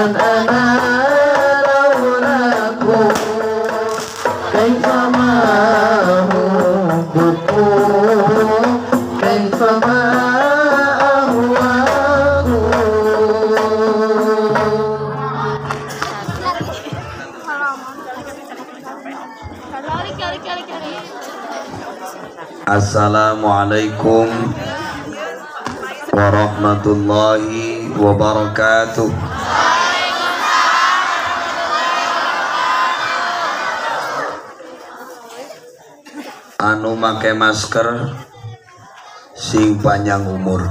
من أنا لولاكم كيف ما حبكم كيف ما أهواكم. Assalamualaikum warahmatullahi wabarakatuh. Anu make masker sing panjang umur.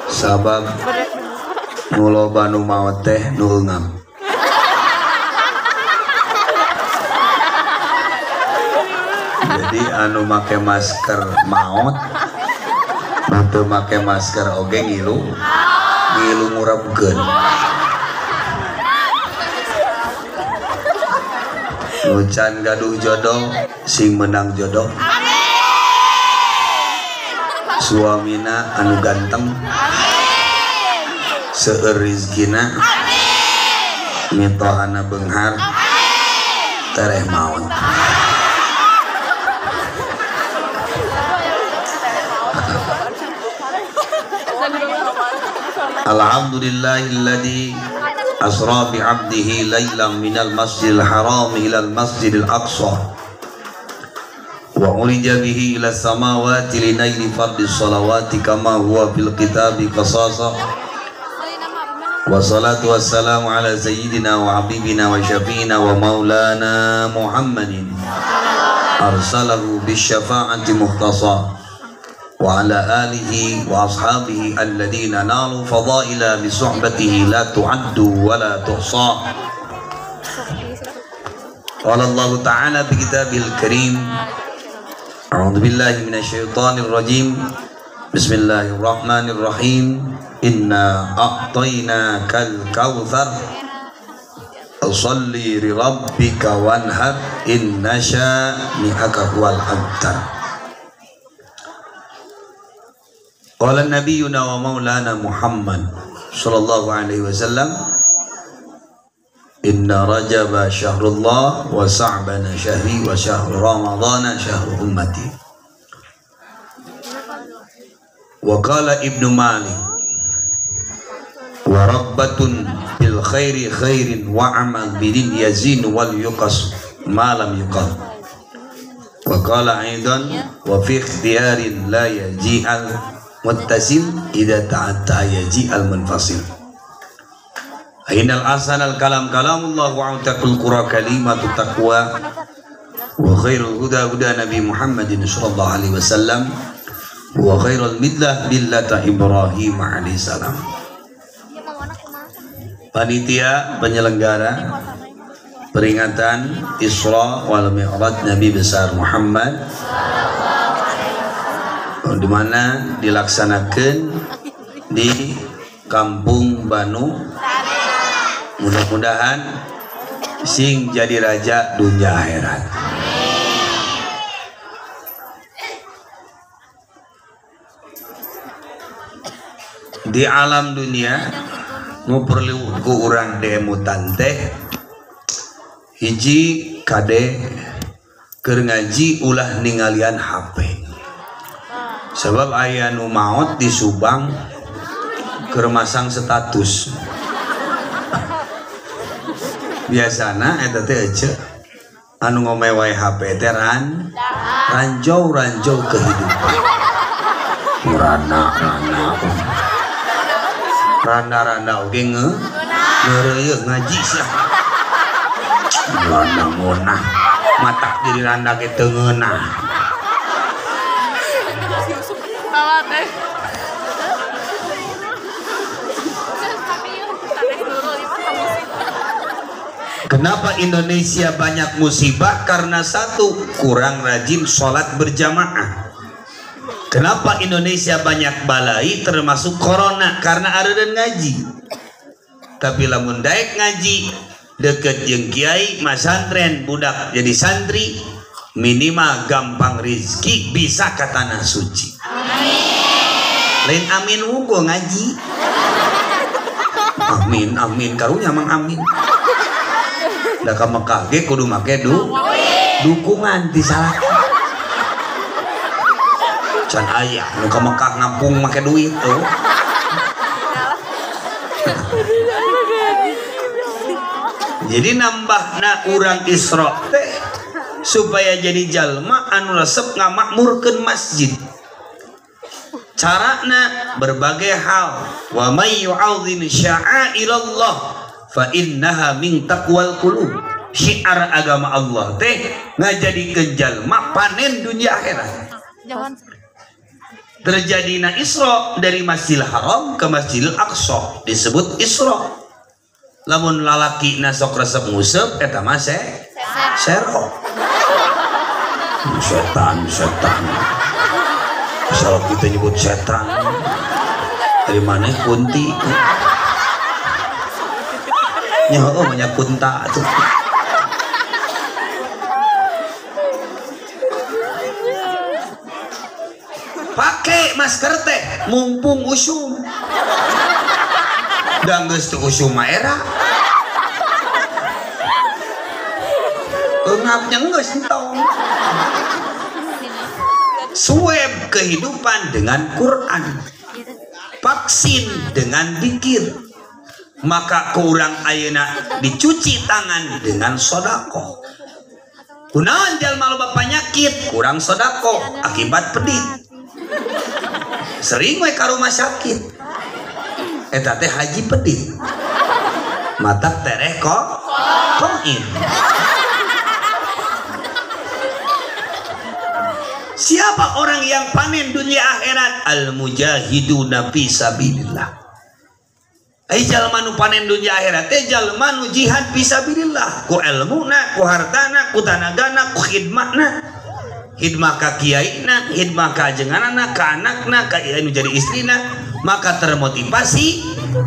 Sabab nu loba nu maot teh nu eungam. Jadi anu make masker maot, nu teu make masker oge ngilu, ngilu ngurapkeun. Nu can gaduh jodoh sing menang jodoh. Suamina anu ganteng, seueur rizkina, mitohana beunghar, tereh maot. Alhamdulillahilladzi asra bi 'abdihi lailan minal masjidil haram ilal masjidil aqsa wa urija bihi ila samawati linaili fardis salawati kama huwa fil kitabi qasasa. Wa salatu wassalamu ala sayyidina wa habibina wa syafi'ina wa maulana Muhammadin arsalahu bisyafa'ati muhtasa wa ala alihi wa ashabihi alladhina nalu fadaila bi suhbatihi la tu'addu wa la tuhsa. Qala Allah ta'ala bi kitabil karim, a'udzu billahi minasyaitonir rajim, bismillahirrahmanirrahim, inna a'tainakal kautsar shalli li rabbika wanhar inna syani'aka huwal abtar. Qala nabiyuna wa maulana Muhammad sallallahu alaihi wasallam, inna rajaba syahrullah wa sa'bana syahri wa syahru ramadhana syahru ummati. Wa qala Ibnu Malik, wa rabbatun bil khairi khairin wa amal bidin yazin wal yuqas ma lam yuqal. Wa qala aidan wa fi ikhtiyarin la yaji'al muttasil idza ta'atta yaji al munfasil. Innal ahsanal kalam kalamullah wa utaqul qura kalimatu taqwa wa khairul huda huda nabi Muhammadin sallallahu alaihi wasallam wa khairul millah millata Ibrahim alaihi salam. Panitia penyelenggara peringatan Isra wal Mi'raj Nabi besar Muhammad, di mana dilaksanakan di Kampung Banu, mudah-mudahan sing jadi raja dunia akhirat. Di alam dunia nu perlu ku urang demutan teh hiji kade keur ngaji ulah ningalian HP. Sebab aya nu maot di Subang keur masang status. Biasana eta teh ece anu ngome wae HP teh ranjau-ranjau kehidupan. Rana-rana. Rana-rana oge ngeureuyeung ngaji sia. Rana ngeunah, matak diri randa ge teu ngeunah. Kenapa Indonesia banyak musibah? Karena satu, kurang rajin sholat berjamaah. Kenapa Indonesia banyak balai termasuk corona? Karena ada dan ngaji. Tapi lamun daek ngaji deket jeung kiai, masantren, budak jadi santri, minimal gampang rizki bisa ke tanah suci. Amin. Lain amin unggul ngaji. Amin amin karunya mang amin. Da ka Mekah ge kudu make dukungan ti salaki. Can aya nu ka Mekah ngampung make duit tuh. Jadi nambahna urang Isra teh supaya jadi jalma anu resep ngamakmurkeun masjid. Carana berbagai hal. Wa may yu'azzim sya'airallah fa innaha min taqwal qulub. Syiar agama Allah teh ngajadikeun jalma panen dunia akhirat. Terjadina Isra dari Masjidil Haram ke Masjidil Aqsa disebut Isra. Lamun lalaki nasok resep nguseup eta mah sero. Setan setan. Kalau kita nyebut setan dari mana kunti? Ya oh banyak kunta tuh. Pakai masker teh mumpung usum. Dan geus teu usum mah era. Eungapnya geus entong. Swab kehidupan dengan Quran, vaksin dengan dikir, maka kurang ayeuna dicuci tangan dengan sodakoh. Kunaon jalma loba panyakit kurang sodakoh akibat pedit. Sering we ka rumah sakit. Eta teh haji pedit. Matak tereh kok koin. Siapa orang yang panen dunia akhirat? Al-mujahiduna fi sabilillah. Ai jalma nu panen dunia akhirat teh jalma nu jihad fi sabilillah. Ku elmuna, ku hartana, ku tanagana, ku khidmatna. Khidmah ka kiaina, khidmah ka ajenganana, ka anakna, ka anu jadi istrina, maka termotivasi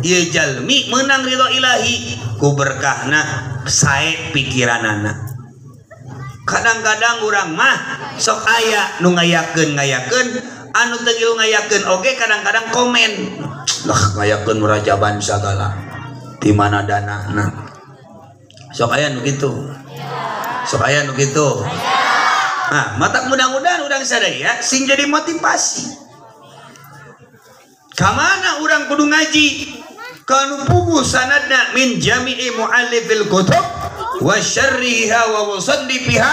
ieu jalmi meunang ridho ilahi ku berkahna sae pikiranana. Kadang-kadang urang mah sok aya nu ngayakeun anu teu ngilu ngayakeun oge kadang-kadang komen lah ngayakeun rajaban sagala di mana danana. Sok aya nu kitu. Sok aya nu kitu. Nah, matak mudah-mudahan urang sadaya sing jadi motivasi. Kamana urang kudu ngaji? Kanu puguh sanadna min jami'i muallifil kutub wa syarriha wa musaddifiha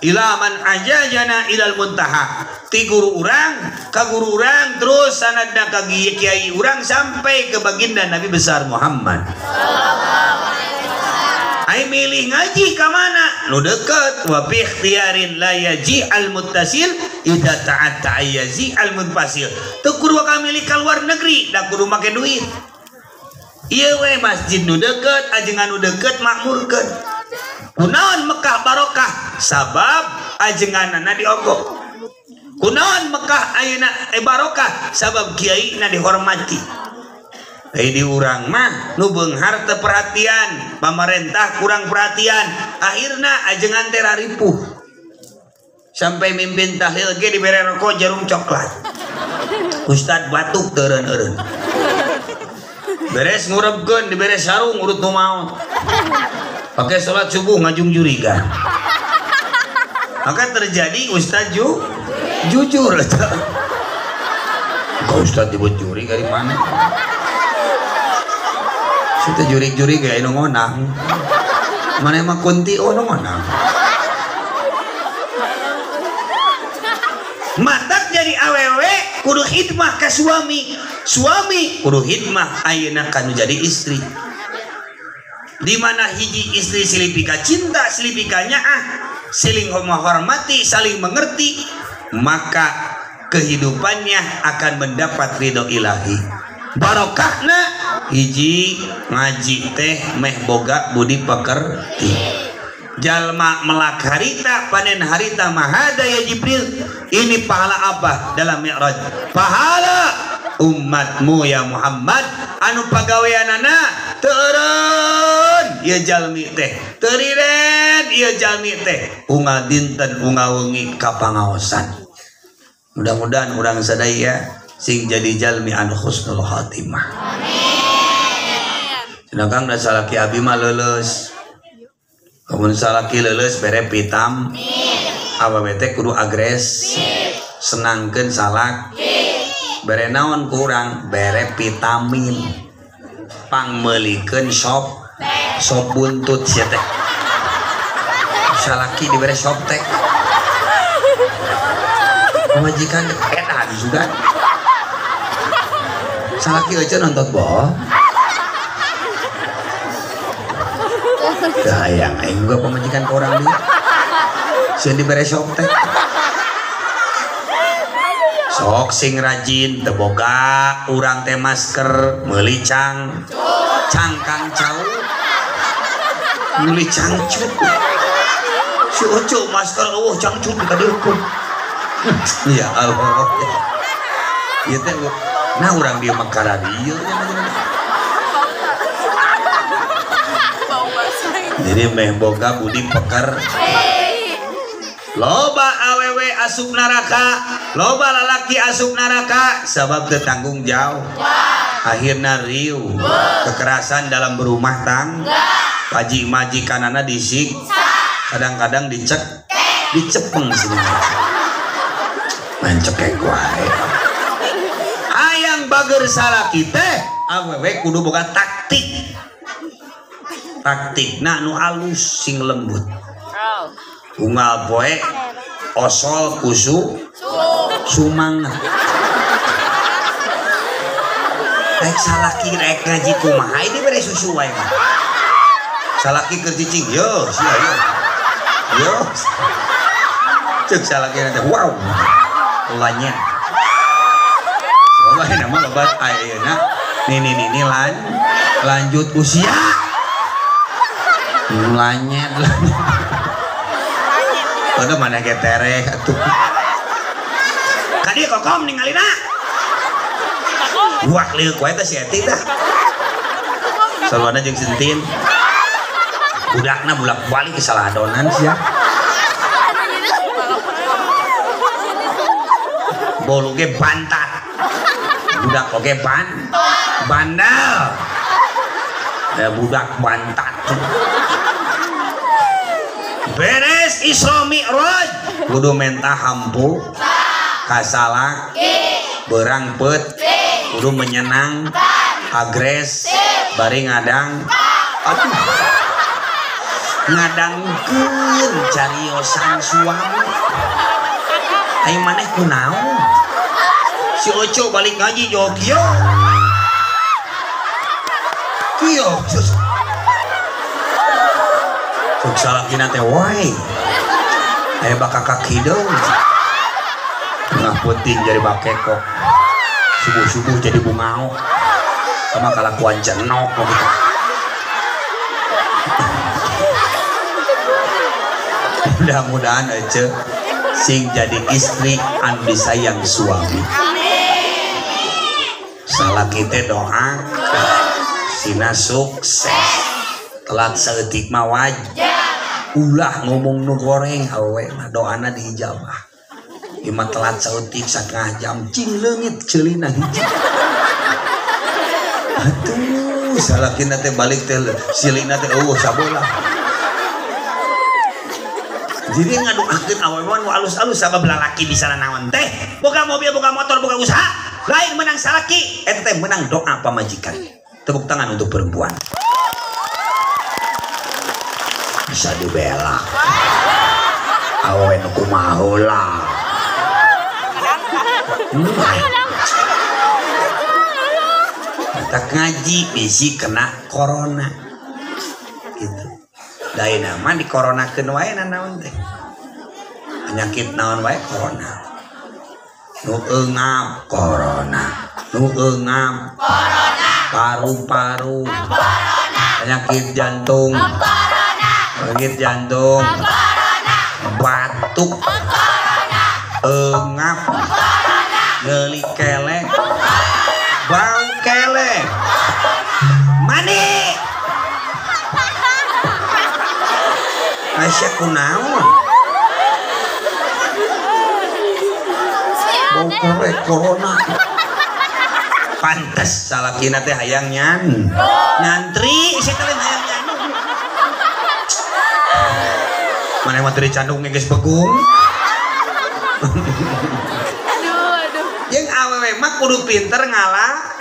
ila man ajajana ilal muntaha. Ti guru urang ka guru urang terus sanadna ka kiai urang sampai ke baginda Nabi besar Muhammad. Ai milih ngaji ka mana? Nu deket wa bi ikhtiyarin la yaji al muttasil idza ta'atta yazi al munfasil. Teu kudu milih ka luar negeri da kudu make duit. Ieu we masjid nu deket ajengan nu deket makmurkeun. Kunaon Mekah barokah? Sabab ajenganana diogo. Kunaon Mekah ayeuna barokah? Sabab kiaina dihormati. Di urang mah nu beunghar teu perhatian, pamarentah kurang perhatian, akhirna ajengan teh raripuh. Sampai mimpin tahlil ge dibere rokok jarum coklat. Ustad batuk teu eureun-eureun. Beres ngurebkeun dibere sarung urut nu maot. Pakai sholat subuh ngajung jurigan. Maka terjadi ustad jujur. Kau ustad disebut juri dari mana? Sudah jurig-jurig gak anu ngonang. Mana emang kunti oh nu ngonang. Matak jadi awewe kudu khidmah ka suami. Suami kudu khidmah ayeuna kanu jadi istri. Di mana hiji istri silipika cinta, silipika nyaah, saling menghormati, saling mengerti, maka kehidupannya akan mendapat ridho ilahi. Barokahna hiji ngaji teh meh boga budi pekerti. Jalma melak harita panen harita mahada ya Jibril. Ini pahala apa dalam Mi'raj? Pahala umatmu ya Muhammad anu pagaweanana teu eureun ieu jalmi teh, teu riren ieu jalmi teh, unggal dinten unggal wengi ka pangaosan. Mudah-mudahan urang sadaya sing jadi jalmi anu husnul khatimah. Amin. Cenah Kang da salaki abi mah leuleus. Lamun salaki leuleus bere pitam. Awewe teh kudu agresif. Senangkeun salaki. Bere naon kurang bere vitamin. Pangmeulikeun sop sop buntut sia teh. Salaki dibere sop teh. Pamajikan eta juga. Salaki euceun nonton boh. Hayang aing juga pamajikan ka urang dieu. Sieun dibere sop teh. Sok sing rajin teu boga urang teh masker meuli cang cangkang cau meuli cangcut. Si Ucu masker eueuh cangcut dikadieukeun. Ya Allah. Ieu teh nah urang dieu mah karadieu. Jadi meh boga budi peker. Loba awewe asup neraka, loba lalaki asup neraka sabab teu tanggung jawab. Akhirna riuh, kekerasan dalam berumah tangga. Paji majikanana disik, kadang-kadang dicek, dicepeng sini. Main cekek wae. Hayang bager salaki teh, awewe kudu boga taktik. Taktikna nu alus sing lembut. Unggal poe osol kusu sumangga. Rek salaki rek ngaji kumaha ini bere susu wae mah. Salaki keur cicing yo sia yo. Yo. Ceuk salaki teh wow. Lanya. Loba nama loba ayeuna nini-nini lan lanjut usia. Lanyet. Udah mana ge tereh atuh. Kadi kokom ningalina. Wah liuk wae teh si Eti tah. Saluana jeung Sentin. Budakna bulak-balik salah adonan sia. Bolu ge bantat. Budak oge ban bandel. Ya budak bantat. Beres Isra Mi'raj kudu menta hampu kasalak berang pet kudu menyenang agres bari ngadang aduh ngadangkeun cariosan suami aing maneh kunaon si Oco balik ngaji jo kieu kieu cuk salakina teh wae aya bakakak hideung tengah peuting jadi bakekok subuh-subuh jadi bungao sama kalakuan jenok gitu. Mudah-mudahan aja sing jadi istri anu disayang suami. Salaki teh doa sina sukses telat saeutik mah wajar. Ulah ngomong nu goreng awewe mah doana diijabah. Ieu mah telat saeutik satengah jam cing leungit ceulina hiji. Atuh salakina teh balik teh silina teh eueuh sabolah. Jadi ngadoakeun awewe nu alus-alus sabab lalaki bisa naon teh. Boga mobil, boga motor, boga usaha, lain menang salaki, eta teh menang doa pamajikan. Tepuk tangan untuk perempuan. Bisa dibela. Awewe nu kumaha heula. Tak ngaji bisi kena corona. Gitu. Daina mah dikoronakeun wae naon teh. Penyakit naon wae corona. Nu eungap corona. Nu eungap corona. Paru-paru corona. Penyakit jantung corona. Penyakit jantung corona. Batuk corona. Eungap corona. Nyeli kelek bau kelek mani. Aisyah kunaon bau kelek corona. Pantes salakina teh hayang nyan. Nyantri isi teh hayang nyandung. Mana mah teu dicandung geus begung. Aduh, aduh. Jeung awewe mah kudu pinter ngalah.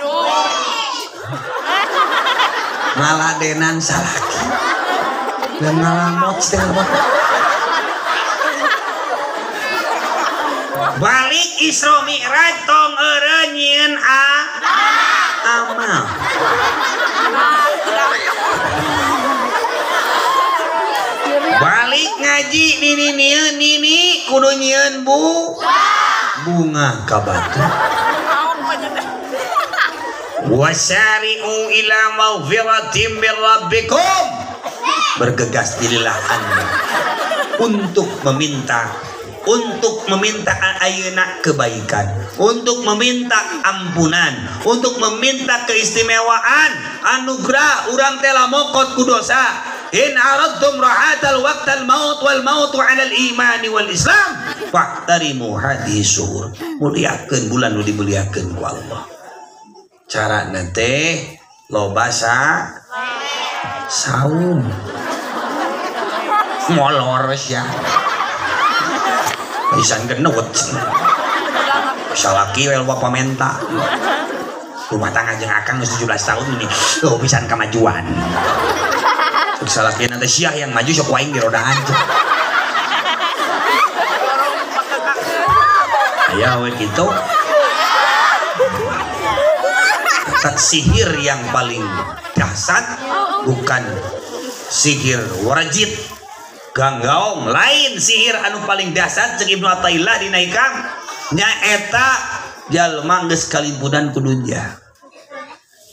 Ngaladenan salaki. Dan ngalamot teh balik Isra Mi'raj tong eureun nyieun amal. Balik ngaji nini nieun nini kudu nyieun bu bunga ka batu. Wasari'u ila maghfiratin mir rabbikum. Bergegas dirilah Anda untuk meminta ayeuna kebaikan, untuk meminta ampunan, untuk meminta keistimewaan, anugerah urang teh lamokot ku dosa. In aradtum rahatal waqtal maut wal mautu 'alal imani wal islam fahtarimu hadhihi syuhur. Muliakeun bulan nu dimuliakeun ku Allah. Carana teh loba saum. Molor sia. Pisan genut. Salaki we loba pamenta. Rumah tangga jeung akang geus 17 tahun ini. Oh pisan kamajuan. Salaki nanti siah yang maju sok waing di rodaan. Aya we kitu. Sihir yang paling dahsyat bukan sihir warajit ganggaong, lain sihir anu paling dahsyat cek Ibnu Athaillah dina Hikam nyaeta jalma geus kalimpunan ku dunya.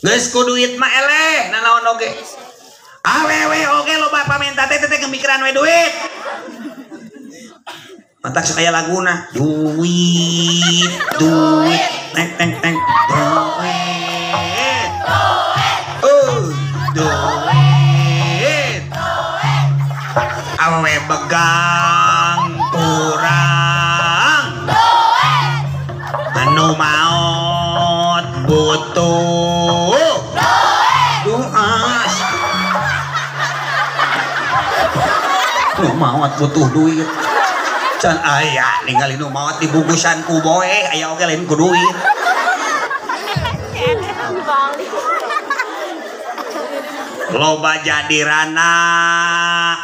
Geus ku duit mah eleh nanaon oge. Awewe oge loba pamenta teh teh mikiran we duit. Matak sok aya laguna duit duit teng teng teng duit oh duit awewe begang kurang duit anu maot butuh duit nu maot butuh duit can aya ningali nu maot dibungkusan ku boe aya oge lain ku duit. Loba jadi rana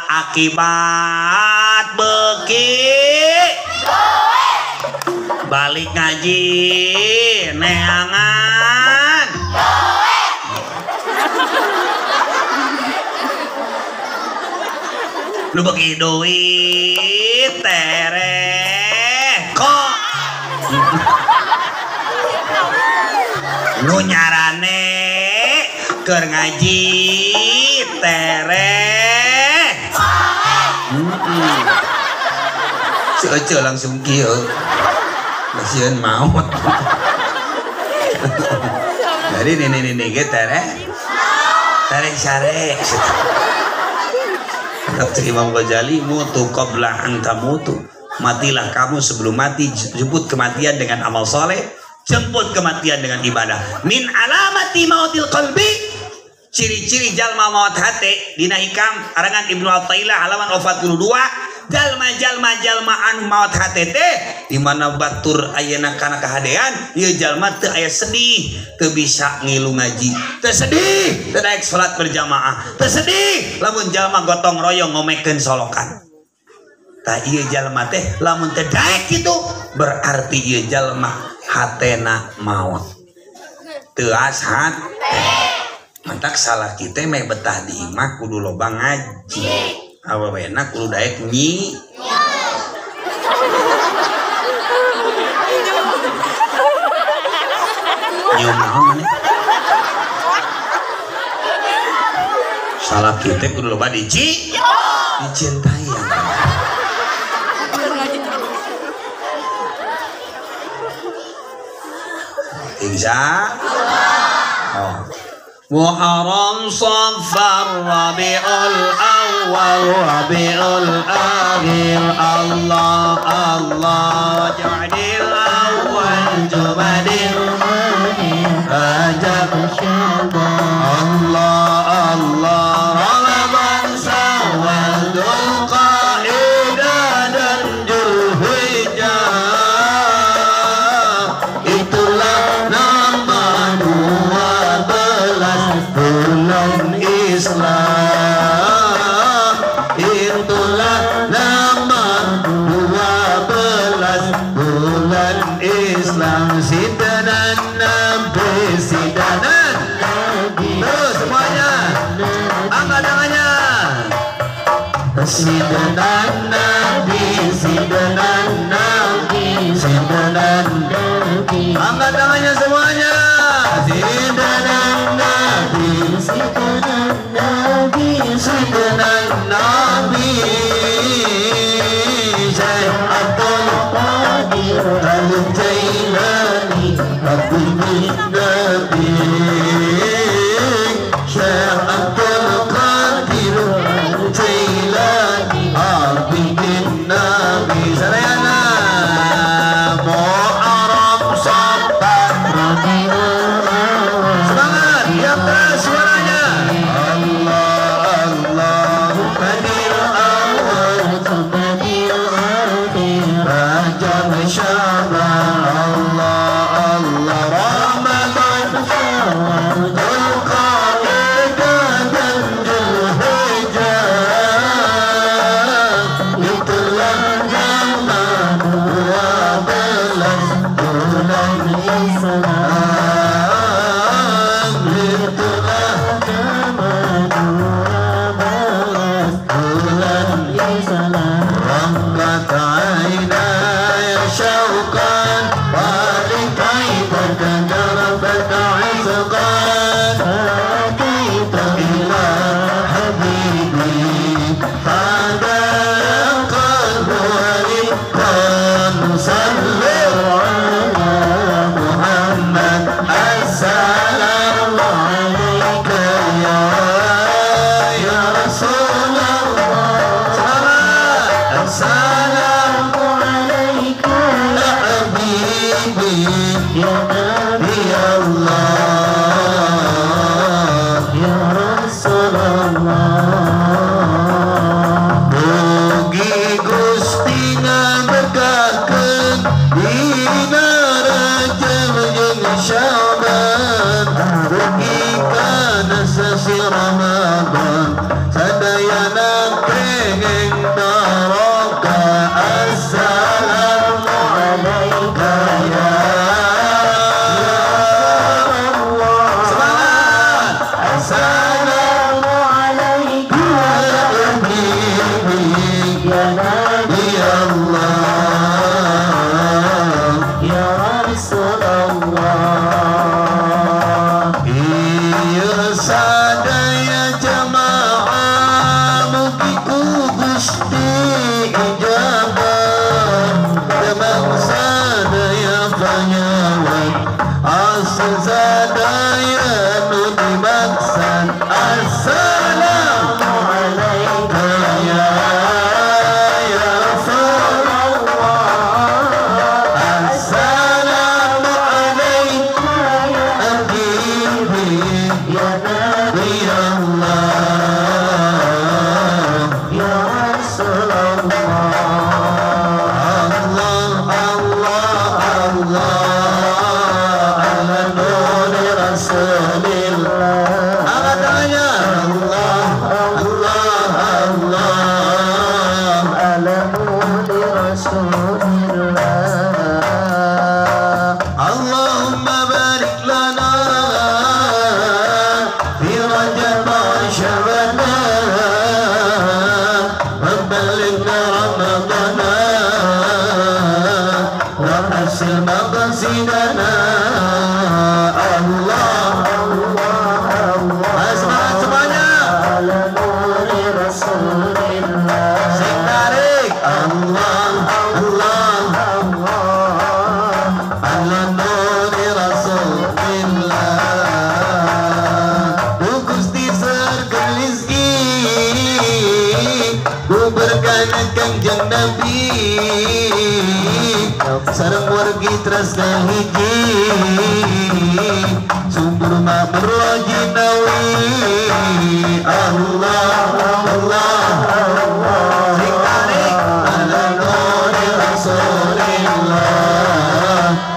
akibat beuki balik ngaji neangan nu beuki duit tereh kok nu nyarane keur ngaji tereh. Si Ece langsung kieu. Masieun maot. Jadi nini-nini ge tereh. Tereh sare. Kata Imam Ghazali, mutu qabla an tamutu. Matilah kamu sebelum mati, jemput kematian dengan amal soleh, jemput kematian dengan ibadah. Min alamati mautil qalbi, ciri-ciri jalma maut hate dina Hikam arangan Ibnu Athaillah halaman 42, jalma jalma anu maut hate teh di mana batur ayeuna kana kahadean ieu jalma teu aya sedih, teu bisa ngilu ngaji, teu sedih teu daek salat berjamaah, teu sedih lamun jalma gotong royong ngomekeun solokan. Tah ieu jalma teh lamun teu daek kitu berarti ieu jalma hatena maut. Teuas hate. Mantak salah kita meh betah di imah kudu loba ngaji. Awewena kudu daek nyi. Nyium naon maneh? Salah kita kudu loba dicintai ya. Insya Allah. Muharram Safar Rabiul Awal Rabiul Akhir Allah Allah Jumadil Awal Jumadil Akhir. Bulan Islam Sidana Nabi Sidana Nabi. Terus semuanya angkat tangannya. Sidana Nabi Sidana Nabi Sidana Nabi. Angkat tangannya semuanya. Sidana Nabi Sidana Nabi Sidana Nabi. Syekh Abdul Qadir Al-Jailani Habibin Nabi. Syekh Abdul Qadir Al-Jailani Habibin Nabi. Sarayana Muharram Safar Rabiul Awal. Semangat, yang keras suaranya. Allah Allah Badiul Awal Badiul Akhir Rajab Syaban. Allah Allah Ramadan Syawal Dzulqa'dah dan Dzulhijjah. Itulah zaman 12 bulan Islam. Itulah zaman 12 bulan Islam. Ramkat ainaya syauqan walikaita darbat izqan fakaita ila habibi fada qalbu rifqan. Sallu ala Muhammad. Assalamu alayka ya Rasulullah. Selamat. Assalamu alayka ya habibi ya Nabi Allah ya Rasulullah. Mugi Gusti ngaberkakeun dina Rajab jeung Syaban. Mugi kana sasi Ramadan sadayana kenging barokah. Assalamu alayka ya Allah. Semangat. Assalamu alayka ya habibi ya Nabi Allah ya Rasulullah. Iya sadaya jamaah mugi ku Gusti ijabah. Demang sadaya panyawan asal sadaya nu dimaksad. Assalamu alayka ya Rasulullah. Assalamu alayka ya habibi ya Nabi Allah ya Rasulullah. Allah Allah Allah ala nuri Rasulillah. Angkat tangannya. Allah Allah Allah ala nuri Rasulillah. Allahumma barik lana fi Rajab wa Sya'ban wa ballighna Ramadan wa hasil maqasidana. Allah Allah Allah. Semangat semuanya. Ala nuri Rasulillah. Sing tarik. Allah Allah Allah ala nuri Rasulillah. Du Gusti surga rizki ku berkana Kangjeng Nabi sareng wargi tresna hiji sumber makmur jinawi. Allah Allah Allah. Sing tarik. Ala nuri Rasulillah.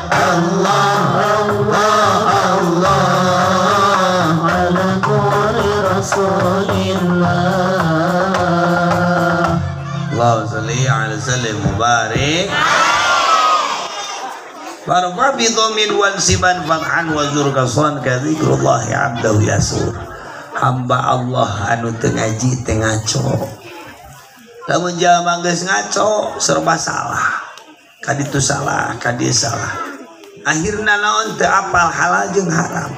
Allah Allah Allah ala nuri Rasulillah. Allahumma sholli ala sallim mubarak. Warfa bi dhammin wansiban fathan wa zurkasan ka zikrullah abdahu yasur. Hamba Allah anu teu ngaji teu ngaco. Lamun jalma geus ngaco serba salah. Kaditu salah, kadieu salah. Akhirna naon teu apal halal jeung haram.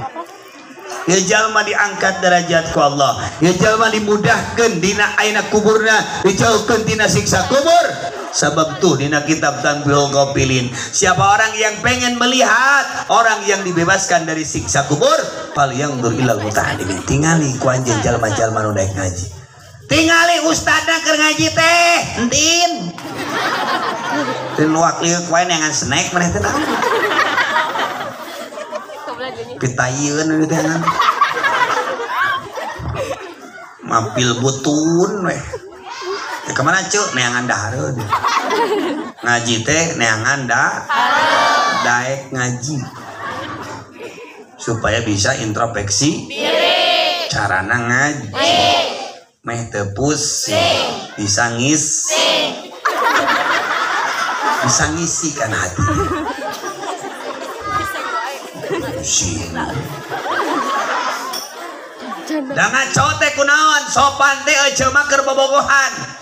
Ya jalma diangkat derajat ku Allah. Ya jalma dimudahkeun dina aina kuburna, dijauhkeun tina siksa kubur. Sabab tuh dina kitab Tanbihul Ghafilin, siapa orang yang pengen melihat orang yang dibebaskan dari siksa kubur, fal yanzur ilal muta'allimin. Tingali ku anjeun jalma-jalma nu daek ngaji. Tingali ustadna keur ngaji teh, entin. Teu luak liuk wae neangan snack maneh teh naon. Pitayeun nu teh naon. Mampil butun weh. Ya kemana cuk? Neangan dahareun. Ngaji teh neangan daek ngaji. Supaya bisa introspeksi diri. Carana ngaji. Meh teu pusing, bisa ngisi. Bisa ngisi kan hati. Pusing. Da ngaco teh kunaon? Sopan teh euceu mah keur bobogohan.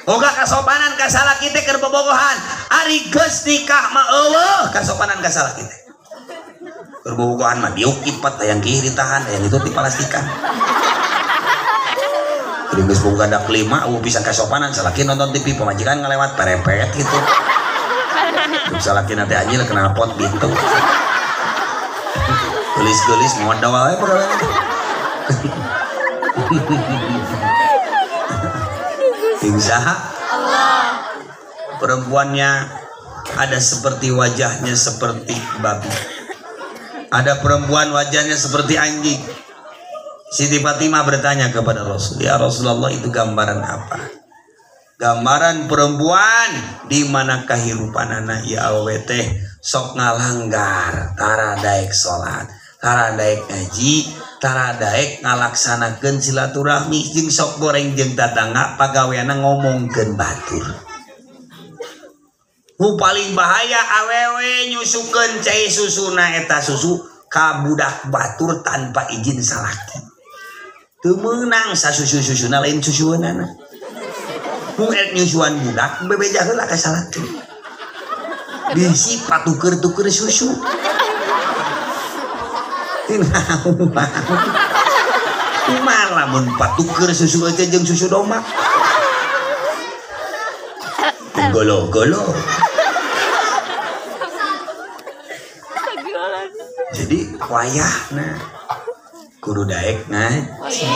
Boga kasopanan ka salaki teh keur bobogohan. Ari geus nikah mah eueuh kasopanan ka salaki teh. Keur bobogohan mah diuk ipet hayang kieu ditahan, hayang itu dipalastikan. Ari geus boga dak lima eueuh pisan kasopanan salaki nonton TV pamajikan ngalewat perepet gitu. Terus salaki teh anjir knalpot bintu. Geulis-geulis modal wae pagawean. Usaha Allah. Perempuannya ada seperti wajahnya seperti babi, ada perempuan wajahnya seperti anjing. Siti Fatimah bertanya kepada Rasul, ya Rasulullah itu gambaran apa? Gambaran perempuan di mana kehidupan anak ya awewe teh sok ngalanggar, tara daek salat, tara daek ngaji, tara daek ngalaksanakeun silaturahmi jeung sok goreng jeung tatangga pagaweana ngomongkeun batur. Nu paling bahaya awewe nyusukeun cai susuna eta susu ka budak batur tanpa izin salaki. Teu meunang sasusu-susuna lain susueunana. Mung erek nyusuan budak bebeja heula ka salaki. Bisi patuker-tuker susu. Kumaha lamun patuker susu aja jeung susu domba. Golo-golo. Jadi wayahna kudu daek ngaji.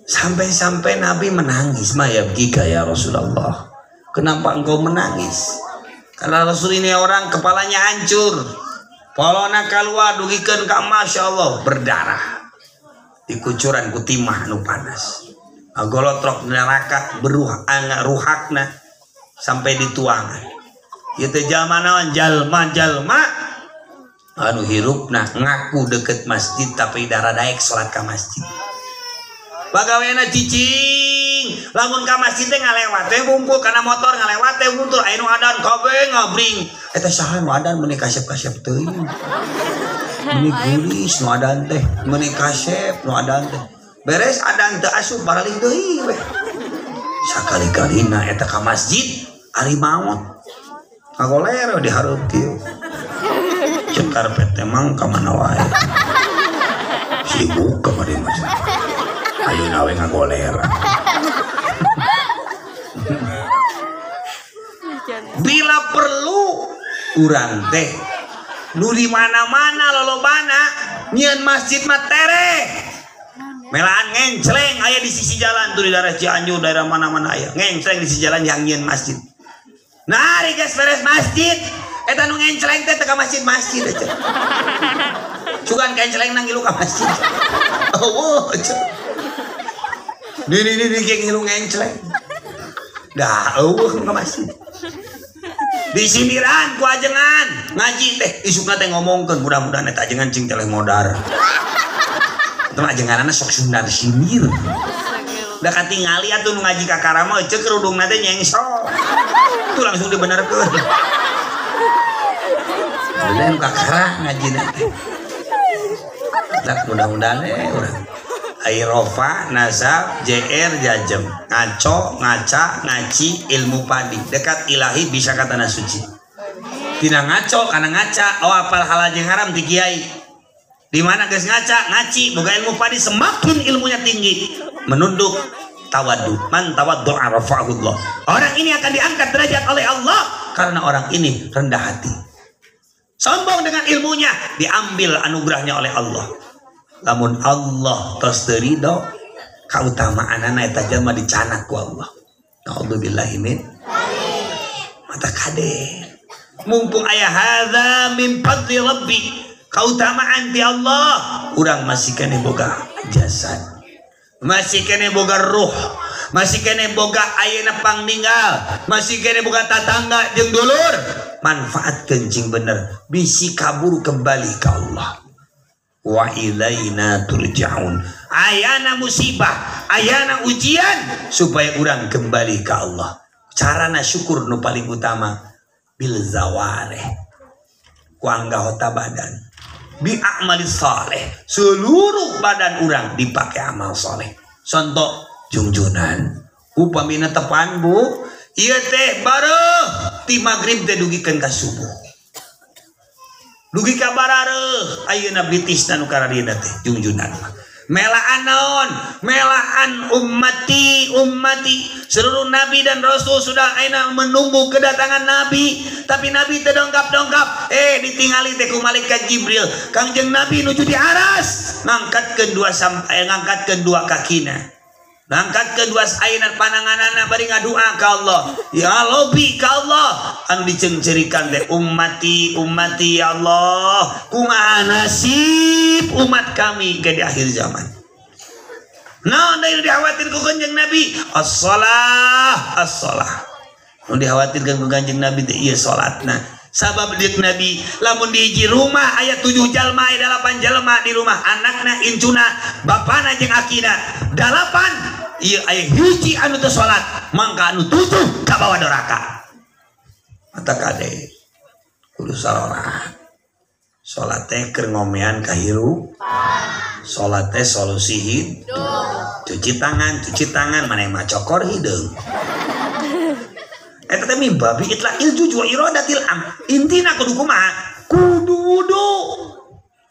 Sampai-sampai Nabi menangis, mayabgika ya Rasulullah. Kenapa engkau menangis? Karena Rasul ini orang kepalanya hancur. Polona keluar dugikeun ka Masya Allah berdarah. Dikucuran ku timah nu panas. Agolotrok neraka beruh angga ruhakna sampai dituangan. Ieu teh jalma naon? Jalma-jalma anu hirupna ngaku deket masjid tapi darah daek salat ka masjid. Pagaweana cicing, lamun ka masjid teh ngalewat teh bungkul kana motor ngalewat teh bungkul aya nu adan kabeh ngabring. Eta saha nu adan meuni kasep-kasep teuing. Meuni geulis nu adan teh, meuni kasep nu adan teh. Beres adan teu asup baralih deui weh. Sakali-kalina eta ka masjid ari maot. Ngagoler di hareup kieu. Cek karpet teh mang ka mana wae. Sibuk ka mana masjid. Ayeuna we ngagoler. Bila perlu urang teh nu di mana-mana lolobana nyieun masjid mah tereh. Melaan ngencleng aya di sisi jalan tuh di daerah Cianjur, daerah mana-mana aya. Ngencleng di sisi jalan yang nyieun masjid. Nah, ari geus beres masjid, eta nu ngencleng teh teu ka masjid-masjid aja. Sugan ngencleng nang ngilu ka masjid. Eueuh aja. Di ngilu ngencleng. Dah eueuh ka masjid. Disindiran ku ajengan ngaji teh isukna teh ngomongkeun mudah-mudahan eta ajengan cing teh modar. Eta mah ajenganana sok sundar sindir. Da katingali atuh nu ngaji ka karama cek kerudungna teh nyengsol. Itu langsung dibenarkeun. Bener kakara ngajina teh. Tak mudah-mudahan urang. Ai rofa, nasab, JR, jajem, ngaco, ngaca, ngaci, ilmu padi. Dekat ilahi bisa kata tanah suci. Tina ngaco kana ngaca, oh apal halal jeung haram ti kiai. Di mana geus ngaca, ngaci, boga ilmu padi, semakin ilmunya tinggi, menunduk tawaddu. Man tawaddu'a rafa'ahullah. Orang ini akan diangkat derajat oleh Allah karena orang ini rendah hati. Sombong dengan ilmunya, diambil anugerahnya oleh Allah. Lamun Allah tos teu ridho, kautamaanana eta jalma dicanak ku Allah. Naudzubillahi min. Mata kade. Mumpung aya hadza min fadli rabbi, kautamaan ti Allah, urang masih keneh boga jasad, masih keneh boga ruh, masih keneh boga ayeuna pangninggal, masih keneh boga tatangga jeung dulur. Manfaatkeun cing bener, bisi kabur kembali ka Allah. Wa ilaina turja'un. Ayana musibah, ayana ujian supaya urang kembali ka Allah. Carana syukur nu paling utama bil zawareh, ku anggota badan, bi a'mali saleh, seluruh badan urang dipakai amal soleh. Contoh jungjunan, upamina tepan bu, ieu teh bareuh ti magrib teh dugikeun ka subuh, dugi ka barareuh, ayeuna bitisna nu karadina teh jungjunan mah. Melaan naon? Melaan ummati, ummati. Seluruh nabi dan rasul sudah ayeuna menunggu kedatangan nabi, tapi nabi teu dongkap-dongkap. Ditingali teh ku malaikat Jibril. Kangjeng Nabi nuju di aras, ngangkatkeun dua sampai ngangkatkeun dua kakina. Ngangkatkeun dua ayeuna pananganana bari ngadua ka Allah. Ya lobi ka Allah. Anu diceungceurikan teh ummati, ummati ya Allah. Kumaha nasib umat kami ke di akhir zaman. Naon deui dikhawatir ku Kanjeng Nabi? As-shalah, as-shalah. Nu dikhawatirkeun ku Kanjeng Nabi teh ieu salatna. Sabab deuk Nabi, lamun di hiji rumah aya 7 jalma, aya 8 jalma di rumah, anakna, incuna, bapana jeung akina. 8 ieu aya hiji anu teu salat, mangka anu 7 kabawa doraka. Mata kade kudu sarolat. Salat teh keur ngomean kahirupan. Salat teh solusi hidup. Cuci tangan maneh mah cokor hideung. Eta teh mimbabi itlaqil juj wa iradatil am. Intina kudu kumaha? Kudu wudu.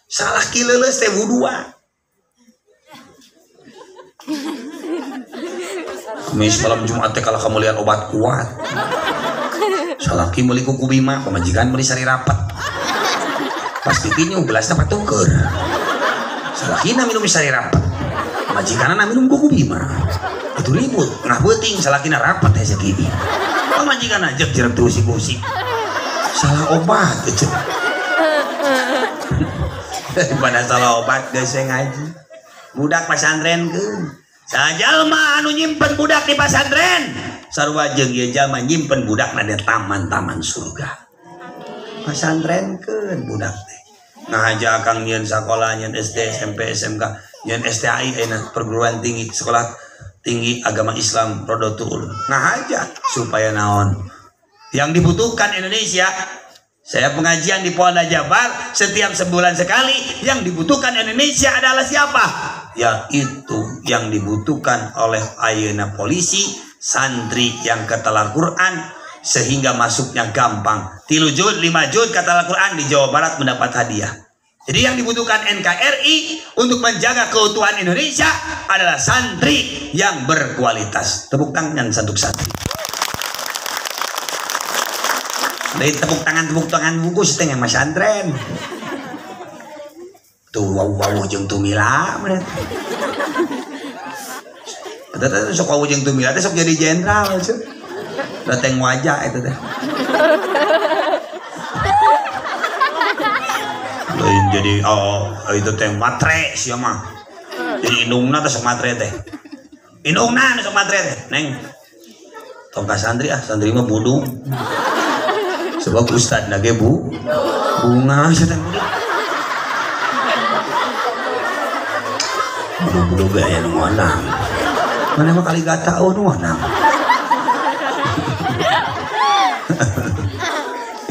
Salah ki leuleus teh wudua. Kamis malam Jumat teh kalah kamulian obat kuat. Salah ki meuli kuku bima, pamajikan meuli sari rapat. Pasti tinyu gelasna patuker. Salakina minum sari rapat, pamajikanna minum kuku bima. Itu ribut, ngah beuting salakina rapat hese kieu. Pamajikan aja jerep usik-usik. Salah obat itu. Daripada salah obat geus ngaji. Budak pasantrenkeun. Sajalma anu nyimpen budak di pasantren, sarua jeung ieu jalma nyimpen budakna di taman-taman surga. Pasantrenkeun budak teh. Ngahaja akang nyieun sakola, nyieun SD, SMP, SMK, nyieun STAI ayeuna perguruan tinggi, sekolah tinggi agama Islam Rodotul Ulum. Ngahaja supaya naon? Yang dibutuhkan Indonesia. Saya pengajian di Polda Jabar setiap sebulan sekali, yang dibutuhkan Indonesia adalah siapa? Yaitu yang dibutuhkan oleh ayeuna polisi, santri yang ketelar Quran sehingga masuknya gampang. 3 juz, 5 juz kata Al-Quran di Jawa Barat mendapat hadiah. Jadi yang dibutuhkan NKRI untuk menjaga keutuhan Indonesia adalah santri yang berkualitas. Tepuk tangan untuk santri. Dari tepuk tangan bungkus teh yang masantren. Tuh wau-wau jeung tumila meureun. Eta teh sok wau jeung tumila teh sok jadi jenderal cenah. Dateng wajah eta teh. Lain jadi oh itu teh matre sia mah. Jadi indungna teh sok matre teh. Indungna nu sok matre teh, Neng. Tong ka santri ah, santri mah budung. Sebab ustad na ge bu bunga sia teh budung. Budung-budung ge aya nu ngonang. Mana mah kali gata eueuh nu ngonang.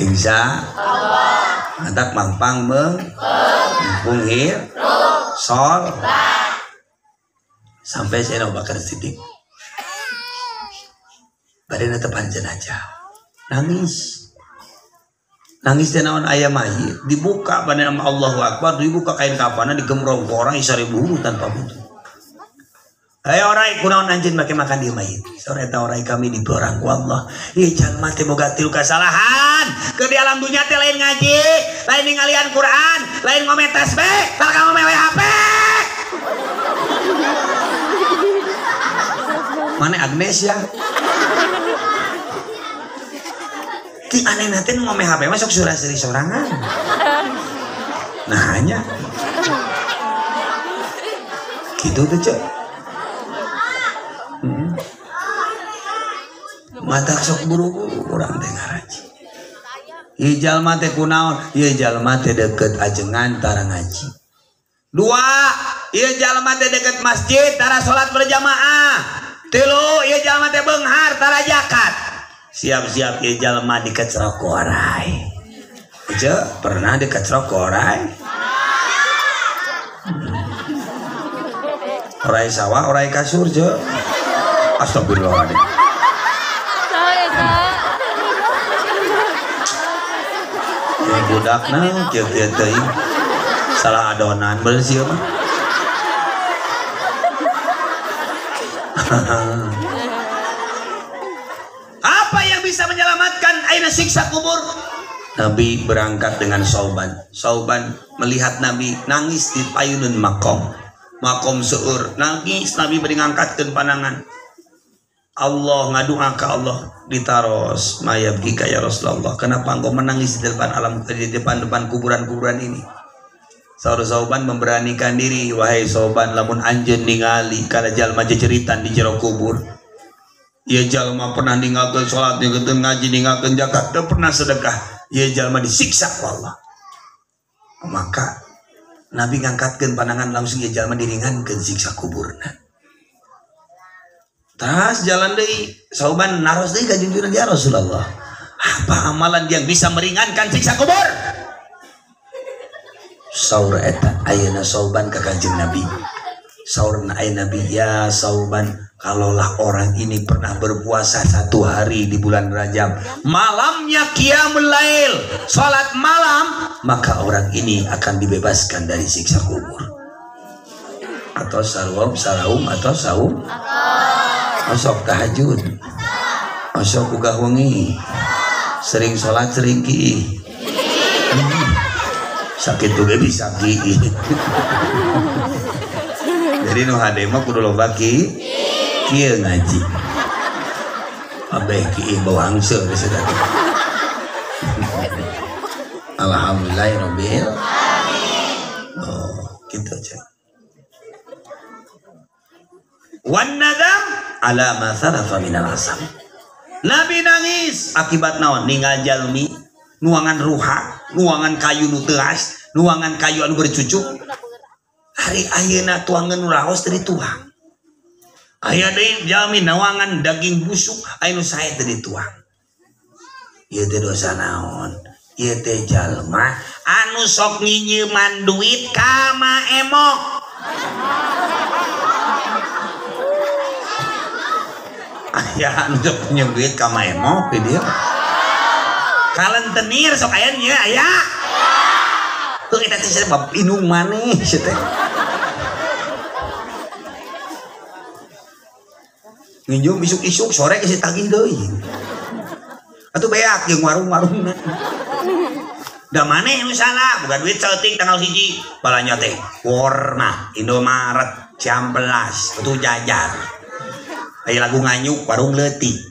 Insya Allah. Mantak mangpang meng punghir sol sampai saya Abu Bakar Siddiq bade netepan jenazah nangis nangis teh naon aya mayit dibuka bade nama Allahu Akbar dibuka kain kafanna digemrong ku orang 1000 tanpa butuh. Ayo orai kunaon anjeun make makan di mayit. Sore eta orai kami diborang ku Allah. Ieu jalma teh boga tilu kasalahan. Keur di alam dunya teh lain ngaji, lain ningalian Quran, lain ngome tasbih, kalah ngome HP. Mana Agnes ya? Ti anehna teh ngome HP mah sok surah-seri sorangan. Nah hanya gitu tuh cek. Mata sok buru-buru urang teh ngaraji. Ieu jalma teh kunaon? Ieu jalma teh deukeut ajengan tara ngaji. Dua, ieu jalma teh deukeut masjid tara salat berjamaah. Tilu, ieu jalma teh beunghar tara zakat. Siap-siap ieu jalma dikecrok ku orai. Ece pernah dikecrok ku orai? Orai sawah, orai kasur je. Astagfirullahaladzim. Ya budakna kieu-kieu teuing. Salah adonan bersih mah. Apa yang bisa menyelamatkan aina siksa kubur? Nabi berangkat dengan Sauban. Sauban melihat Nabi nangis di payunun makom. Makom seueur, nangis Nabi bari ngangkatkeun pandangan. Allah ngadua ke Allah ditaros mayabgika ya Rasulullah, kenapa engkau menangis di depan alam, di depan kuburan-kuburan ini? Saur Sauban memberanikan diri, wahai Sauban, lamun anjeun ningali kana jalma jejeritan di jero kubur, ieu jalma pernah ninggalkeun salat, ninggalkeun ngaji, ninggalkeun zakat, teu pernah sedekah, ieu jalma disiksa ku Allah. Maka Nabi ngangkatkeun pandangan langsung ieu jalma diringankeun siksa kuburna. Terus jalan deui Sauban naros deui ka junjungan ya Rasulullah, apa amalan yang bisa meringankan siksa kubur? Saur eta ayeuna Sauban ka Kanjeng Nabi. Saurna ayeuna Nabi, ya Sauban, kalaulah orang ini pernah berpuasa satu hari di bulan Rajab, malamnya qiyamul lail, salat malam, maka orang ini akan dibebaskan dari siksa kubur. Atau sarwam, saraum, atau saum, osok tahajud, osok ugah wengi, sering sholat, sering ki, sakit juga bisa ki. Jadi nu hade mah kudu loba ki, kieu ngaji. Abeh ki bau hangse geus eta. Alhamdulillahirabbil alamin. Oh, kitu aja. Wan nadam ala ma salafa minal asam. Nabi nangis akibat naon? Ninggal jalmi nuangan ruha, nuangan kayu nu teuas, nuangan kayu anu bercucuk. Hari ayeuna tuangan nu raos teu dituang. Aya deui jalmi nuangan daging busuk, aya nu sae teu dituang. Ieu teh dosa naon? Ieu teh jalma anu sok nyinyeuman duit ka maemok. Aya anu sok nyinyem duit ka maemok di dieu. Kalentenir sok aya nya aya. Tuh eta teh sebab inung maneh sia teh. Nginjem isuk-isuk sore geus ditagih deui. Atuh beak jeung warung-warungna. Da maneh nu salah, boga duit saeutik tanggal 1, balanja teh Warna, Indomaret, Ciampelas, atuh jajar. Aya lagu nganyuk warung leutik.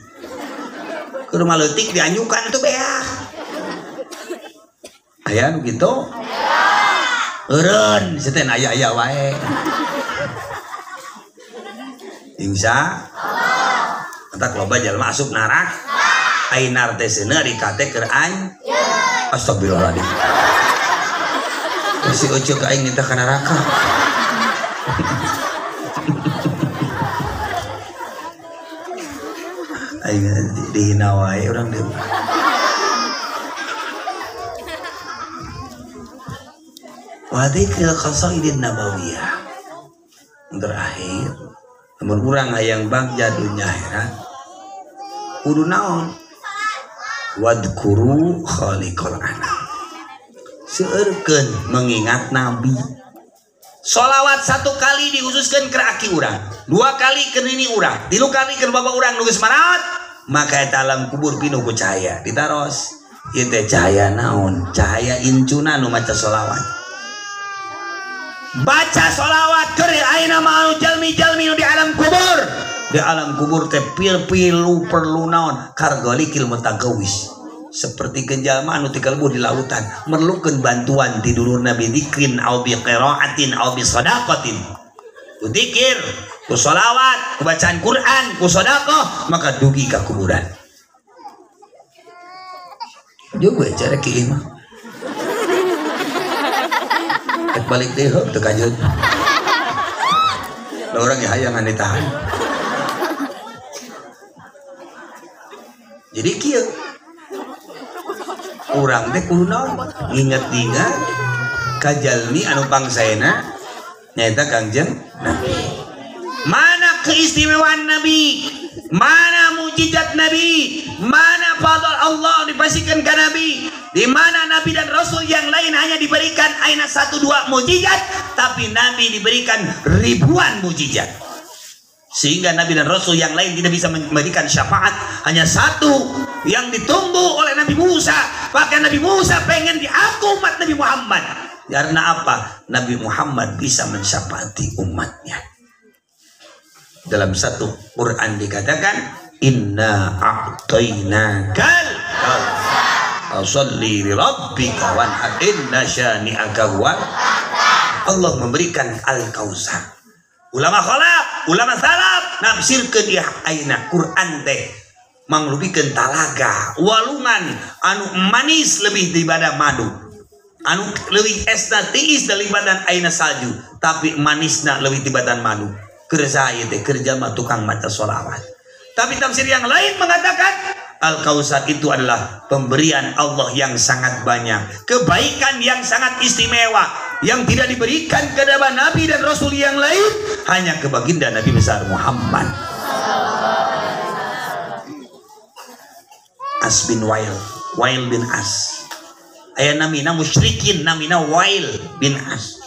Ke rumah leutik dianyukan atuh beak. Aya nu kitu? Eureun sia teh aya-aya wae. Insya Allah. Entak loba jalma asup narak. Ainar teh seuneu ari kate keur anjeun. Astagfirullahaladzim. Si Ucu ka aing minta ka neraka. Aing dihina wae urang deui. Wa dzikril qasaidin nabawiyah. Terakhir, lamun urang hayang bagja dunya akhirat kudu naon? Wadkuru khaliqal anam. Seueurkeun mengingat Nabi. Solawat satu kali dihususkan ke aki urang, dua kali ke nini urang, tilu kali ke bapak urang nu geus maraot, maka eta alam kubur pinuh ku cahaya. Ditaros, ieu teh cahaya naon? Cahaya incuna nu maca solawat. Baca solawat keur ayeuna mah jalmi-jalmi nu di alam kubur. Di alam kubur teh pil-pilu perlu naon? Kargolikil mutagawis. Seperti jalma anu tikalbu di lautan, merlukeun bantuan ti dulur Nabi dzikrin au bi qiraatin au bi shadaqatin. Ku dzikir, ku sholawat, ku bacaan Quran, ku sedekah, maka dugi ka kuburan. Juga cara kieu mah. Ek balik deui heup teu kanjeun. Da urang ge hayangan ditahan. Jadi kieu urang teh kudu naon? Nginget-inget ka jalmi anu pangsaena nyaeta Kangjeng Nabi. Mana keistimewaan Nabi? Mana mukjizat Nabi? Mana fadl Allah dipastikan ke Nabi? Di mana Nabi dan Rasul yang lain hanya diberikan aina 1 2 mukjizat, tapi Nabi diberikan ribuan mukjizat. Sehingga Nabi dan Rasul yang lain tidak bisa memberikan syafaat, hanya satu yang ditunggu oleh Nabi Musa. Bahkan Nabi Musa pengen diaku umat Nabi Muhammad. Karena apa? Nabi Muhammad bisa mensyafaati umatnya. Dalam satu Quran dikatakan, Inna a'tainakal fasholli li rabbika wanhar inna syani'aka huwal. Allah memberikan al-kausar. Ulama khalaf, ulama salaf nafsirkeun ieu ayeuna Quran teh manglubikeun talaga, walungan anu manis lebih daripada madu, anu leuwih esna tiis daripada ayeuna salju, tapi manisna leuwih daripada madu. Keur saha ieu teh? Keur jalma tukang maca sholawat. Tapi tafsir yang lain mengatakan Al-Kausar itu adalah pemberian Allah yang sangat banyak, kebaikan yang sangat istimewa yang tidak diberikan kepada Nabi dan Rasul yang lain, hanya ke baginda Nabi besar Muhammad. As bin Wail, Wail bin As. Aya namina musyrikin, namina Wail bin As.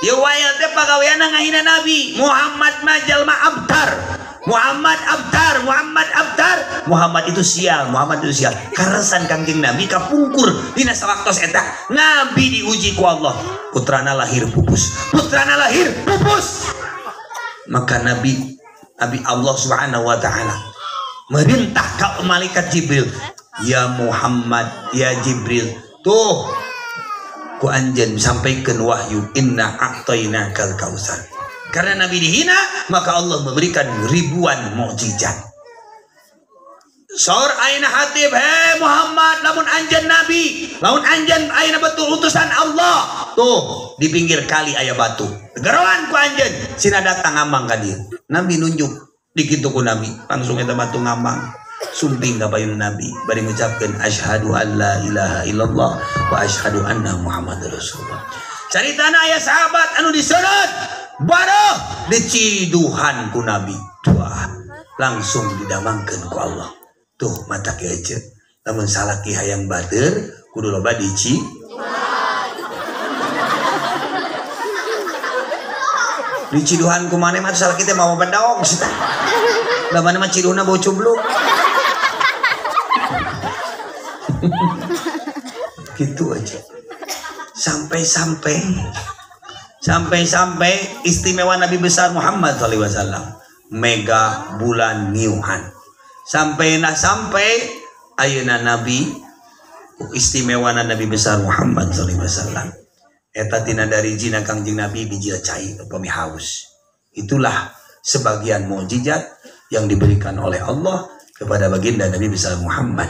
Ya Wail teh pagaweanna ngahina Nabi Muhammad mah jalma abtar. Muhammad abtar, Muhammad abtar, Muhammad itu sial, Muhammad itu sial. Karesan Kangjeng Nabi kapungkur dina sawaktos eta Nabi diuji ku Allah. Putrana lahir pupus, putrana lahir pupus. Maka Nabi Allah Subhanahu wa taala merintah ka malaikat Jibril, "Ya Muhammad, ya Jibril, tuh ku anjeun sampaikeun wahyu inna a'tainakal kausar." Karena Nabi dihina, maka Allah memberikan ribuan mukjizat. Saur aina hatib, hei Muhammad, lamun anjeun Nabi, lamun anjeun aina betul utusan Allah. Tuh, di pinggir kali aya batu. Geroan ku anjeun, sina datang ngambang ka dieu. Nabi nunjuk, dikitu ku Nabi, langsung eta batu ngambang. Sumping ka payun Nabi, bari ngucapkeun asyhadu an la ilaha illallah wa asyhadu anna Muhammadar Rasulullah. Caritana aya sahabat anu diseureup baroh diciduhan ku Nabi, wah langsung didamangkeun ku Allah. Tuh mata kieu ece, lamun salaki hayang bateur kudu loba dici. Diciduhan ku maneh mah salaki teh mawa bedog sih teh. Da maneh mah ciduhna bau cubluk. Gitu aja. Sampai-sampai istimewa Nabi besar Muhammad SAW mega bulan niuhan. Sampai ayeuna Nabi istimewa Nabi besar Muhammad SAW. Eta tina dari jina Kangjeng Nabi bijil cai upami haus. Itulah sebagian mukjizat yang diberikan oleh Allah kepada baginda Nabi besar Muhammad.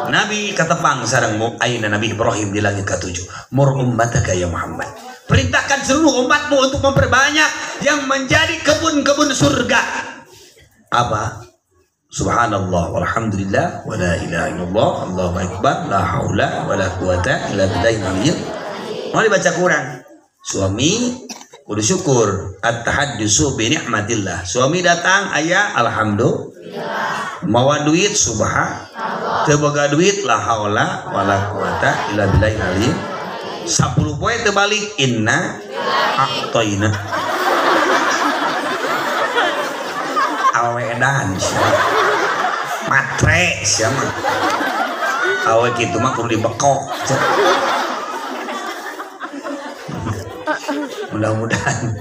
Nabi katepang sareng ayeuna Nabi Ibrahim di langit ketujuh. Mur ummataka ya Muhammad. Perintahkan seluruh umatmu untuk memperbanyak yang menjadi kebun-kebun surga. Apa? Subhanallah walhamdulillah wala ilaha illallah allahu akbar la haula wala quwata illa billahil aliyyil. Mau dibaca kurang. Suami kudu syukur, at-tahaddusu bi ni'matillah. Suami datang aya alhamdulillah. Mawa duit subhanallah. Teu boga duit la haula wala quwata illa billahil ali. 10 poe teu balik inna a'taina. Awe edan sia. Matre sia mah. Awe kitu mah kudu dibekok. Mudah-mudahan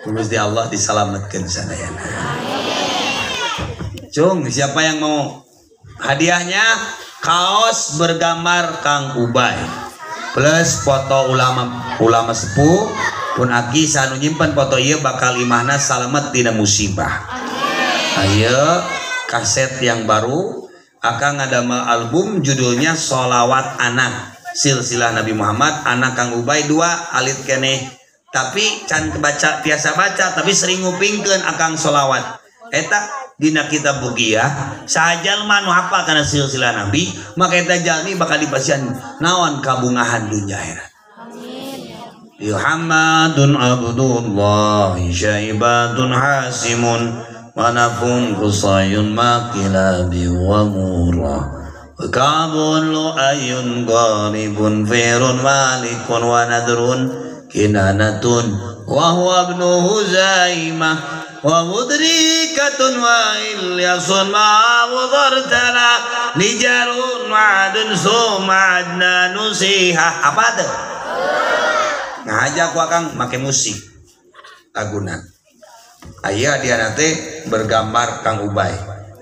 Gusti Allah diselamatkan sadayana. Cung, siapa yang mau hadiahnya? Kaos bergambar Kang Ubay plus foto ulama sepuh pun aki sanu nyimpen foto ieu bakal imahna salamet dina musibah. Ayo kaset yang baru akan ada album judulnya Sholawat Anak Silsilah Nabi Muhammad, anak Kang Ubay 2 alit keneh tapi can baca tiasa baca tapi sering ngupingkeun akang sholawat eta dina kitab Bugiyah sajalma nu hafal kana silsilah Nabi maka eta jalmi bakal dipasihan naon kabungahan dunya akhirat. Muhammadun Abdullah syaibatun hasimun manafun qusayun maqilabi wa murah kabun lu'ayun ghalibun firun malikun wa nadrun kinanatun wa huwa ibnu Huzaimah wa mudrikatun wa ilyasun ma mudhartala nijarun ma'adun summa adnanu siha. Apa tuh? Ngajak ku akang make musik laguna. Aya dia nanti bergambar Kang Ubay.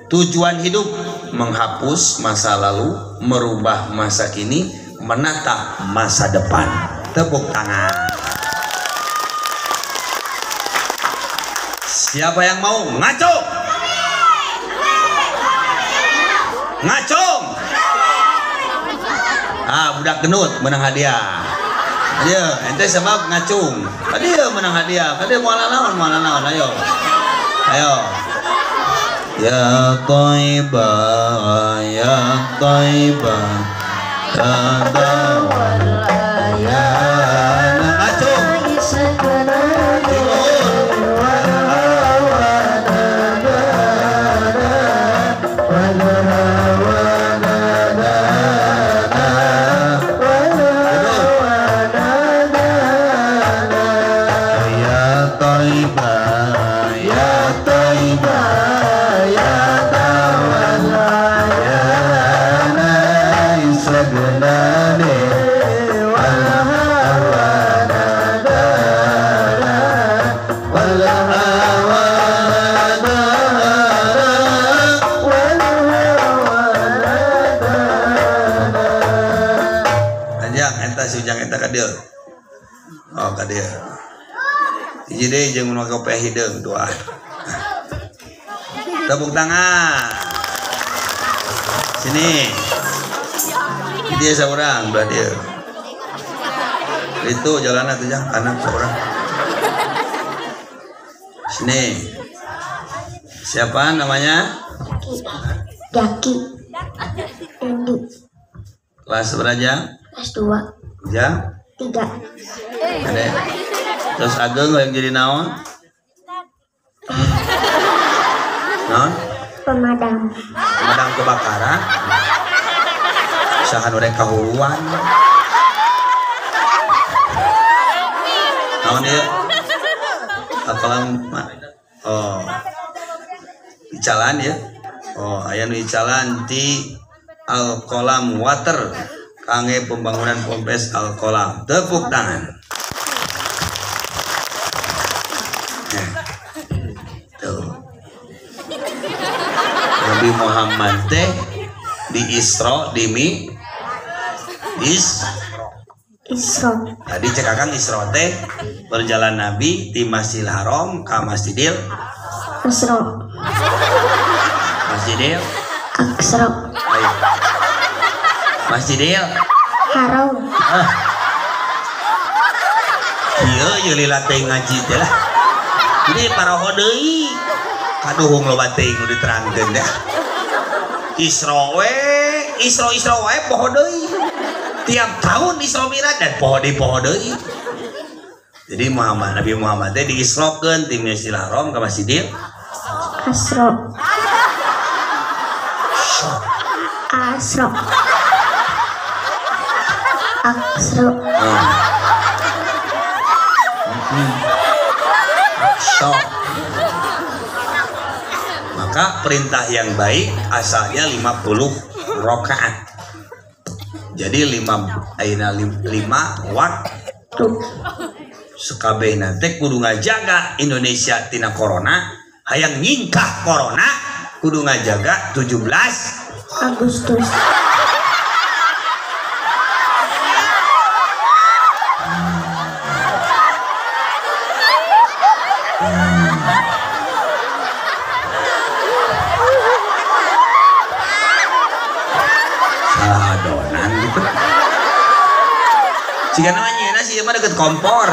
Tujuan hidup menghapus masa lalu, merubah masa kini, menata masa depan. Tepuk tangan. Siapa yang mau ngacung? Ngacung. Ah, budak genut menang hadiah. Ayo, ente sebab ngacung. Hadiah menang hadiah. Hadiah moal naon, ayo. Ayo. Ya Thaibah, ya Thaibah, tadawal ayana. Ngacung. Oh ka dieu. Hiji deui jeung nu kopi hideung doa. Tepuk tangan. Sini. Dia seorang belah dia. Itu jalan atuh jang anak seorang. Sini. Siapa namanya? Jaki. Andi. Kelas berapa? Kelas 2. Ja? 3. Ada. Terus Ageng yang jadi naon? Naon? Pemadam. Pemadam kebakaran. Saha nu rek kahuruan. Naon ieu? Akalam oh. Icalan ya. Oh, aya nu icalan ti Al-Qalam Water kangge pembangunan Ponpes Al-Qalam. Tepuk tangan. Tuh. Nabi Muhammad teh di Isra di Mi Isra. Tadi cek akang Isra teh berjalan Nabi di Masjidil Haram ka Masjidil Isra. Masjidil Aqsa. Ayo. Masjidil Haram. Ah. Ieu ieu lila teh ngaji teh lah. Jadi paroho deui. Kaduhung loba teuing nu diterangkeun dah. Isra we, Isra Isra wae poho deui. Tiap tahun Isra Mi'raj dan poho deui poho deui. Jadi Muhammad Nabi Muhammad teh diisrokeun ti Masjidil Haram ka Masjidil Asra. Asra. Asra. Asra. Maka perintah yang baik asalnya 50 rakaat. Jadi 5 waktu. Sekabehna teh kudu ngajaga Indonesia tina corona, hayang nyingkah corona kudu ngajaga 17 Agustus. Salah adonan gitu. Jika namanya nasi mah deket kompor.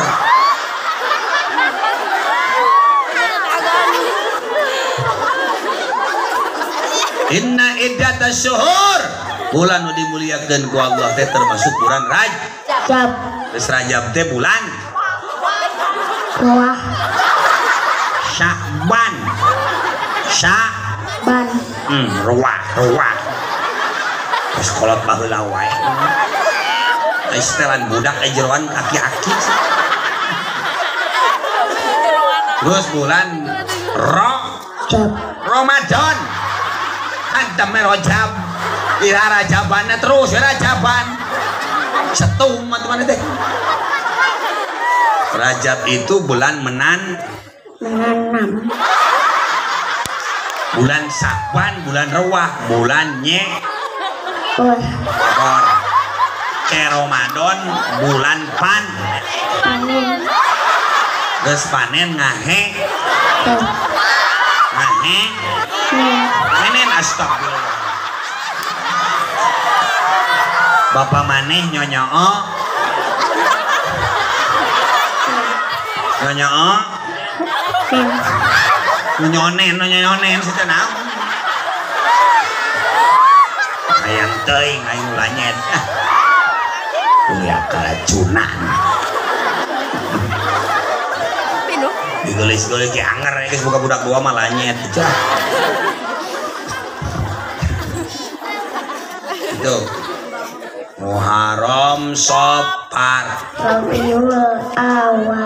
Inna iddata syuhur, bulan nu dimuliakeun ku Allah teh termasuk bulan Rajab. Geus Rajab teh bulan Wah. Sya'ban. Sya'ban. Ruah, ruah. Geus kolot baheula wae. Istelan budak jeroan aki-aki. Terus bulan Ramadan. Hantam Rajab. Ira Rajabanna terus Rajaban. Setum teman teh. Rajab itu bulan menanam. Bulan Sa'ban, bulan Rewah, bulan Nyekor. Ramadan bulan pan panen. Geus panen ngahe ngahe panen. Astagfirullah. Bapak maneh nyonyoo nyonyoo nyonyonen nyonyonen situ naon hayang teuing aing lanyet. Kuliah keracunan. Digelis-gelis ki anger geus buka budak dua mah lanyet. Itu. Muharram Safar, Rabiul Awal,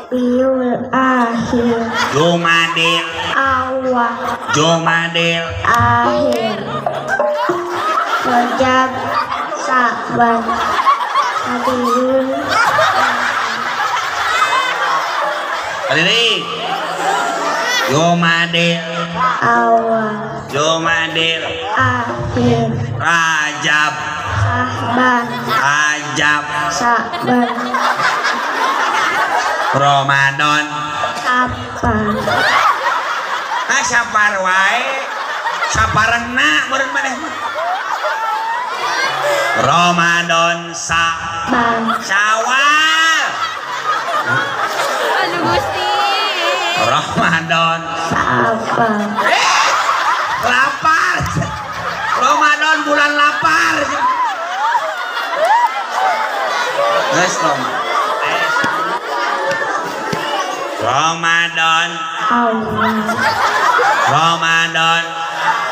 Rabiul Akhir, Jumadil Awal, Jumadil Akhir, Rajab, Sa'ban, Rabiul. Ini Jumadil Awal, Jumadil Akhir, Rajab, Sa'ban, Rajab, Sa'ban, Ramadan, Safar. Ah safar wae. Saparengna meureun maneh mah. Ramadan Ban Syawal. Aduh Gusti. Ramadan Safar. Lapar. Ramadan bulan lapar. Guys, Ramadan Awal, Ramadan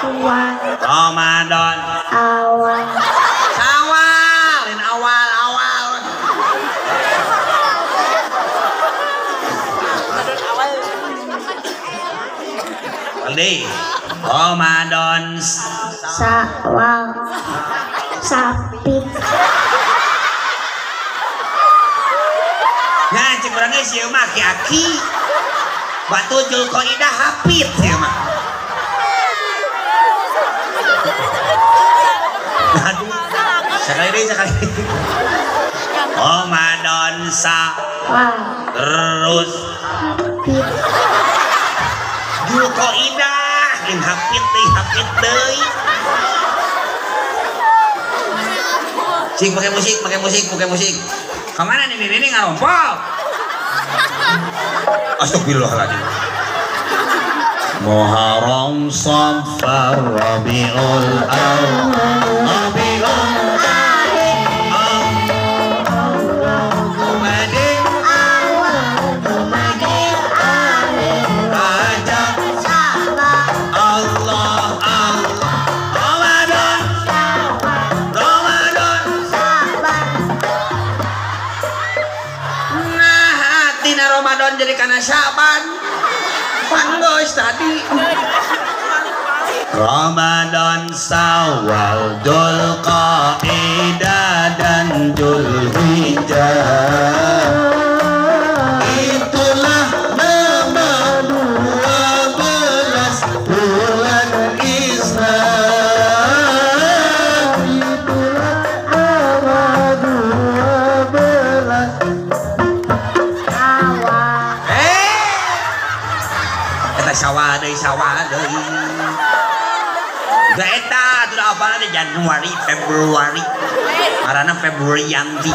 Awal, Ramadan Awal, Syawal, in awal awal. Aldi, Ramadan Syawal, Sapit. Nah, cek urang ge sieu mah aki-aki. Batu Julqaidah hapit sieu mah. Aduh. Sekali deui, sekali. Ramadan Syawal, terus Hapit. Julqaidah in hapit deui, hapit deui. Cik pakai musik, pakai musik, pakai musik. Kemana nih ini ngarompol? Astagfirullahaladzim. Muharram Safar Rabiul Awal Rabiul Akhir. Ramadan jadi kana Syaban. Pan geus tadi. Ramadan, Syawal, Dzulqa'dah dan Dzulhijjah. Itulah nama 12 bulan Islam. Itulah nama 12 awal. Eta sawah deui, sawah deui. Eta tuh apa nanti Januari, Februari, karena Februarianti,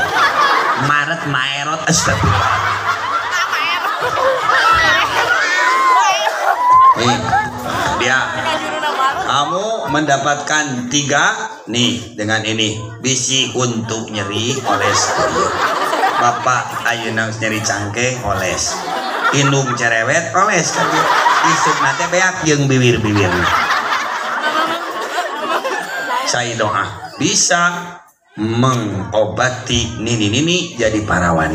Maret, Maerot, astagfirullah. Nih, dia, kamu mendapatkan 3 nih dengan ini bisi untuk nyeri oles, bapak ayeuna nyeri cangkeng oles, indung cerewet oles, isuk nate beak jeung bibir-bibir. Saya doa bisa mengobati nini-nini jadi parawan.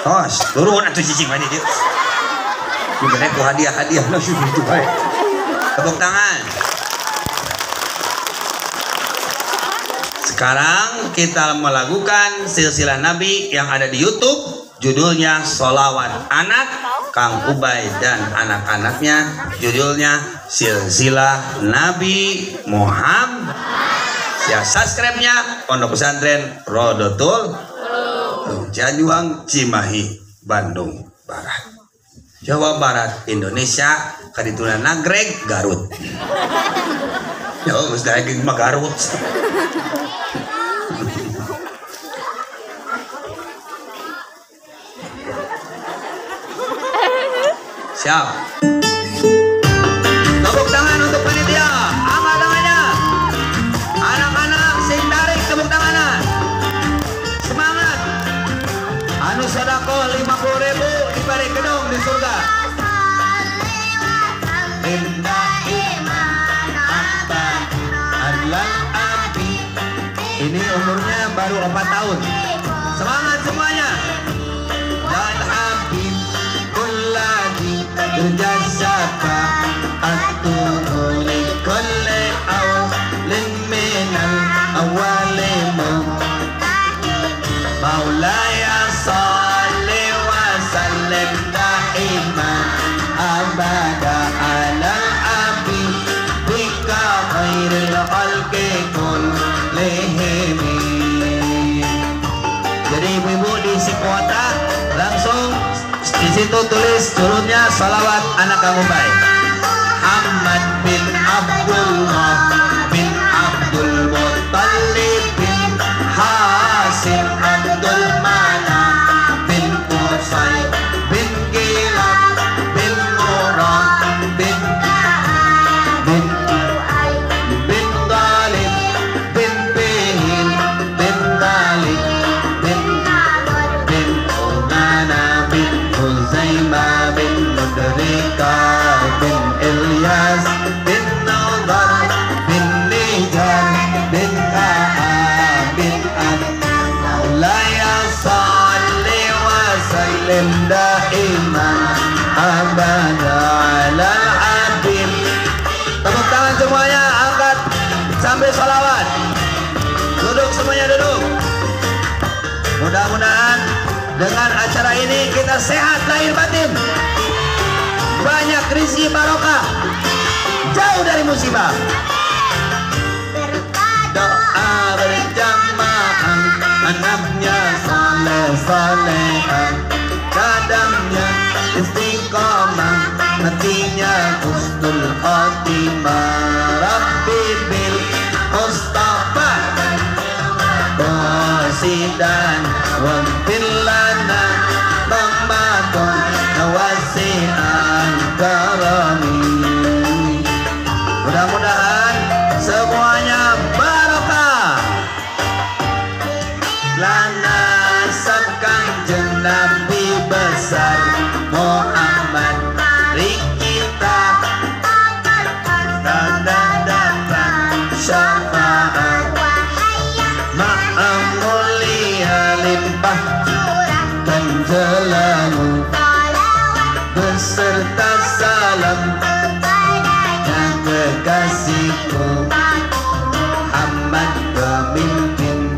Tos, turun atuh cicing mani dieu. Dibere ku hadiah-hadiah nu kitu bae. Tepuk tangan. Sekarang kita melakukan silsilah Nabi yang ada di YouTube, judulnya Sholawat Anak Kang Ubay dan anak-anaknya, judulnya Silsilah Nabi Muhammad. Ya, subscribe-nya Pondok Pesantren Rodotul Cianjuang, Cimahi, Bandung Barat, Jawa Barat, Indonesia, kadituna Nagreg, Garut. Ya, geus daek mah Garut. Siap. Tepuk tangan untuk panitia. Angkat tangannya. Anak-anak sing tarik tepuk tangannya. Semangat. Anu sedekah 50.000 diberi gedung di surga. Ini umurnya baru 4 tahun. Semangat semuanya. Dan Habib kuladi terjasapa atuh li kulli awlin minal awalimu maulaya salli wa sallim daiman abada alal abi bika khairil khalqi kullihim. Jadi ibu-ibu di kuota langsung di situ tulis turunnya salawat anak Kang Ubay. Ahmad bin Abdullah bin Abdul Muttalib bin Hasim Abdul Manaf bin Qusay bin Kilab bin Murad bin bin bin Ghalib bin Bihil bin Ghalib bin bin Unana bin Huzaimah bin Mudrika bin Ilyas bin Nadar bin Nijar bin Ka'ab bin Ad. Maulaya salli wa sallim daiman abada ala habib. Tepuk tangan semuanya, angkat sambil sholawat. Duduk semuanya, duduk. Mudah-mudahan dengan acara ini kita sehat lahir batin, banyak rezeki barokah, jauh dari musibah. Doa berjamaah, anaknya soleh soleha, kadangnya istiqomah, hatinya husnul khotimah. Rabbi bil Mustafa qasidan wa lana Muhammadun wasi'an karami. Mudah-mudahan semuanya barokah. Lana Kanjeng Nabi besar Muhammad kita dan dapat syafaat. Maha mulia limpah Salam kekasihku Muhammad pemimpin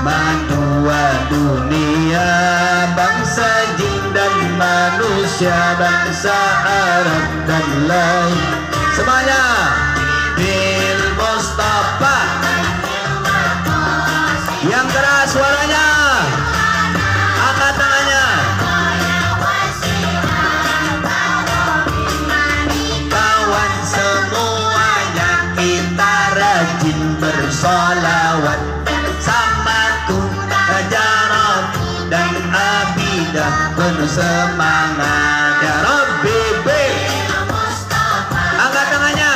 madua dunia, bangsa jin dan manusia, bangsa Arab dan lain. Semuanya bil Mustafa, yang keras suaranya, angkat tangannya. Kawan semuanya kita rajin bersolawat sama Tuhan dan Abidah penuh semangat. Ya Rabbi bil, angkat tangannya,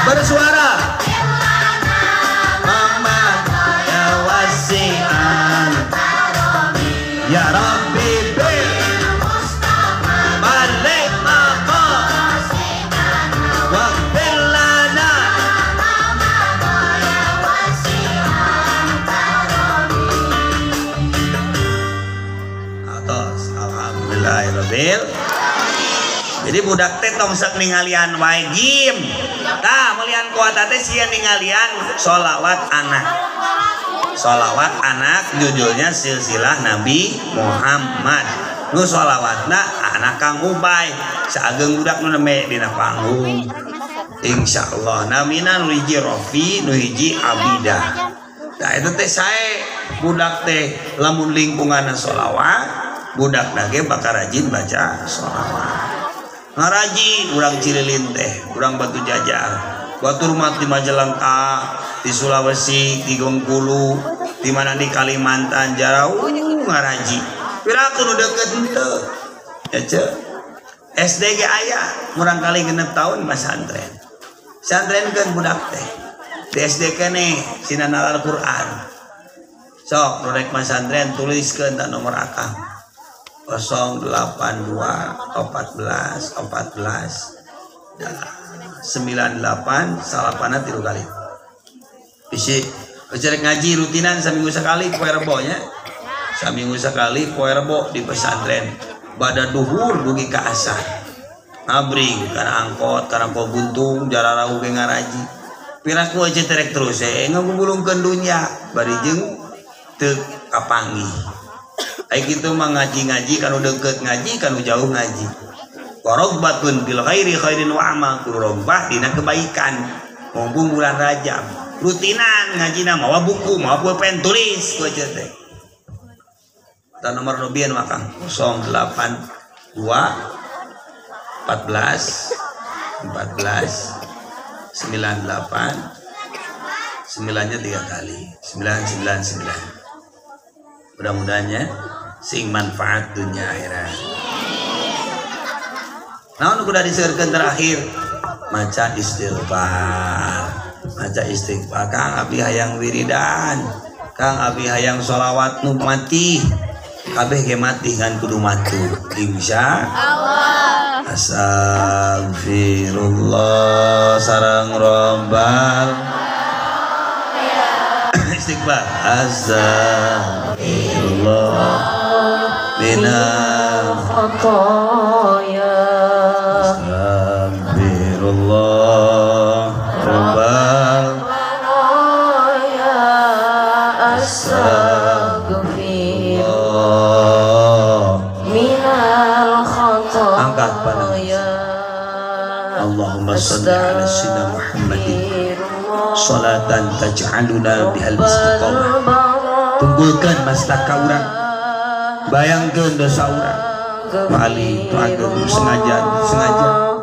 bersuara. Mama ya wasi'an, ya Rabbi bil balik maqam waghfir lana. Atos, alhamdulillahirabbil. Jadi budak teh tong sok ningalian wae gim. Tah melian kuota teh sia ningalian sholawat anak. Sholawat anak judulnya Silsilah Nabi Muhammad. Nu sholawatna anak Kang Ubay. Saageng budak nu nembe dina panggung. Insyaallah namina nu hiji Rofi, nu hiji Abidah. Tah eta teh sae budak teh lamun lingkunganna sholawat, budak ge bakal rajin baca sholawat. Ngaraji urang Cililin teh, urang Batu Jajar, batur mah di Majalengka, di Sulawesi, di Bengkulu, di mana di Kalimantan jarauh ngaraji. Piraku nu deukeut henteu. Ya ce. SD ge aya, murang kali 6 tahun pasantren. Santrenkeun budak teh. Di SD keneh sinan Al-Qur'an. Sok nu rek masantren tuliskeun ta nomor akang. 082 14 14 98 salapana 3 kali. Bisi cerek ngaji rutinan saminggu sekali poe Rebo nya. Saminggu sekali poe Rebo di pesantren. Bada duhur dugi ka asar. Ngabring kana angkot, kana buntung, jararau ge ngaraji. Piraku aja terek terus ngagugulungkeun dunya bari jeung teu kapanggih. Ai kitu mah ngaji-ngaji kanu deukeut ngaji kanu jauh ngaji. Warogbatun bil khairi khairin wa amal, kudu rogbah dina kebaikan. Mumpung bulan Rajab, rutinan ngajina mawa buku, mawa pulpen tulis ku aja teh. Ta nomor nu bieu mah Kang 082 14 14 98 9-nya 3 kali 999. Mudah-mudahan ya sing manfaat dunia akhirat. Naon kudu diseurkeun terakhir? Maca istighfar. Maca istighfar. Kang abi hayang wiridan, Kang abi hayang sholawat nu mati. Kabeh ge mati kan kudu matu. Insya Allah. Astagfirullah sareng robbal istighfar. Astagfirullah minal khotoya. Astagfirullah rabbal baraya. Astagfirullah minal khotoya. Angkat pandangan. Allahumma shalli ala sayyidina Muhammadin salatan taj'aluna bihal istiqamah. Tunggulkan maslaka urang, bayangkeun dosa urang. Mali tuageung sengaja sengaja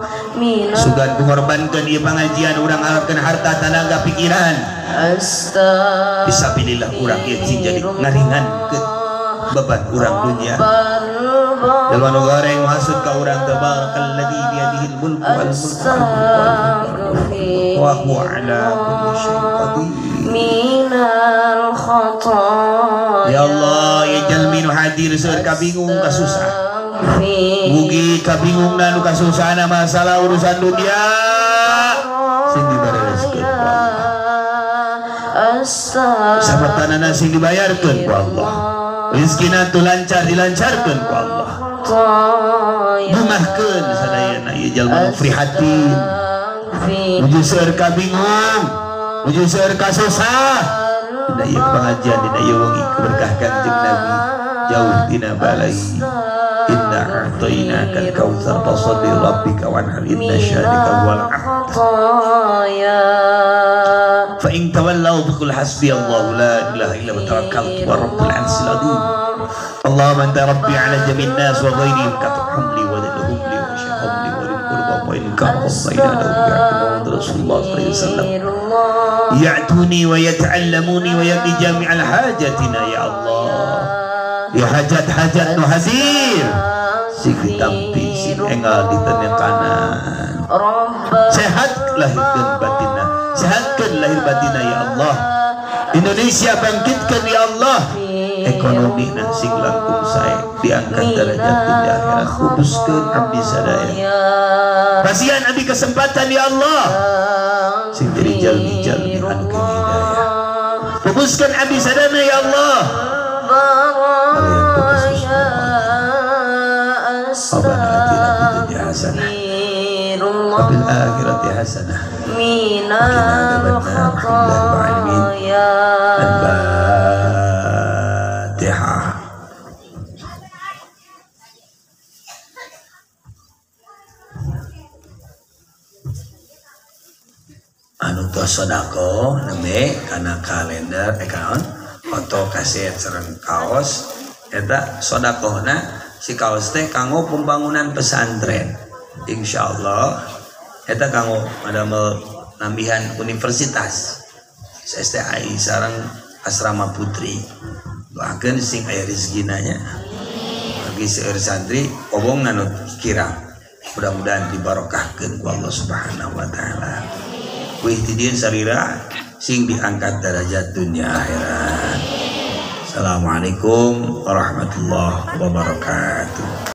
sugan mengorbankeun ieu pangajian urang harapkeun harta tanaga pikiran. Bisa pilihlah urang ieu cing jadi ngaringankeun beban urang dunia. Jalma nu goreng hasud ka urang tabarakalladzi biyadihil mulku wal mulku wa huwa ala kulli syai'in qadir. Minal khotoya. Ya Allah, ya jalmi nu hadir seueur kabingung kasusah. Mugi kabingungna nu kasusahna masalah urusan dunia sing dibereskeun ku Allah. Sabatanana sing dibayarkeun ku Allah. Rezekina tu lancar dilancarkeun ku Allah. Bungahkeun sadayana ieu jalma nu prihatin. Nuju seueur kabingung, nuju seueur kasusah. Dina ieu pengajian dina ieu wengi keberkah Kangjeng Nabi jauh tina balai. Inna a'tainakal kautsar fasholli rabbika wanhar inna syanika huwal abtar. Fa in tawallaw faqul hasbiyallahu la ilaha illa huwa tawakkaltu wa rabbul arsyil azim. Allahumma anta rabbi ala jami'in nas wa ghairihim katahum li wa dadhum li wa syahum li wa qurba wa in kana sayyidu bi Rasulullah sallallahu alaihi wasallam ya'tuni wa yata'allamuni wa yaqi jami'al hajatina ya Allah. Ya hajat-hajat nu hadir sing ditampi sing enggal ditenekanan. Sehat lahir dan batinna, sehatkan lahir batinna ya Allah. Indonesia bangkitkan ya Allah. Ekonomi sing langkung sae diangkat derajat di akhirat, kuduskeun abdi sadaya. Pasian abdi kesempatan ya Allah sing jadi jalmi-jalmi anu hidayah. Pupuskeun abdi sadana ya Allah. Rabbana atina fid dunya hasanah wa fil akhirati hasanah wa qina adzabannar. Alhamdulillahi rabbil alamin. Al-Fatihah. Anu tos sedekah nembe kana kalender kaon foto kaset sareng kaos eta sedekahna si kaos teh kanggo pembangunan pesantren. Insyaallah eta kanggo madamel nambihan universitas STAI sareng asrama putri. Doakeun sing aya rezekina nya. Bagi seueur santri obongan nu kirang. Mudah-mudahan dibarokahkeun ku Allah Subhanahu wa taala. Wih ti dieu sarira sing diangkat derajat dunia akhirat. Assalamualaikum warahmatullahi wabarakatuh.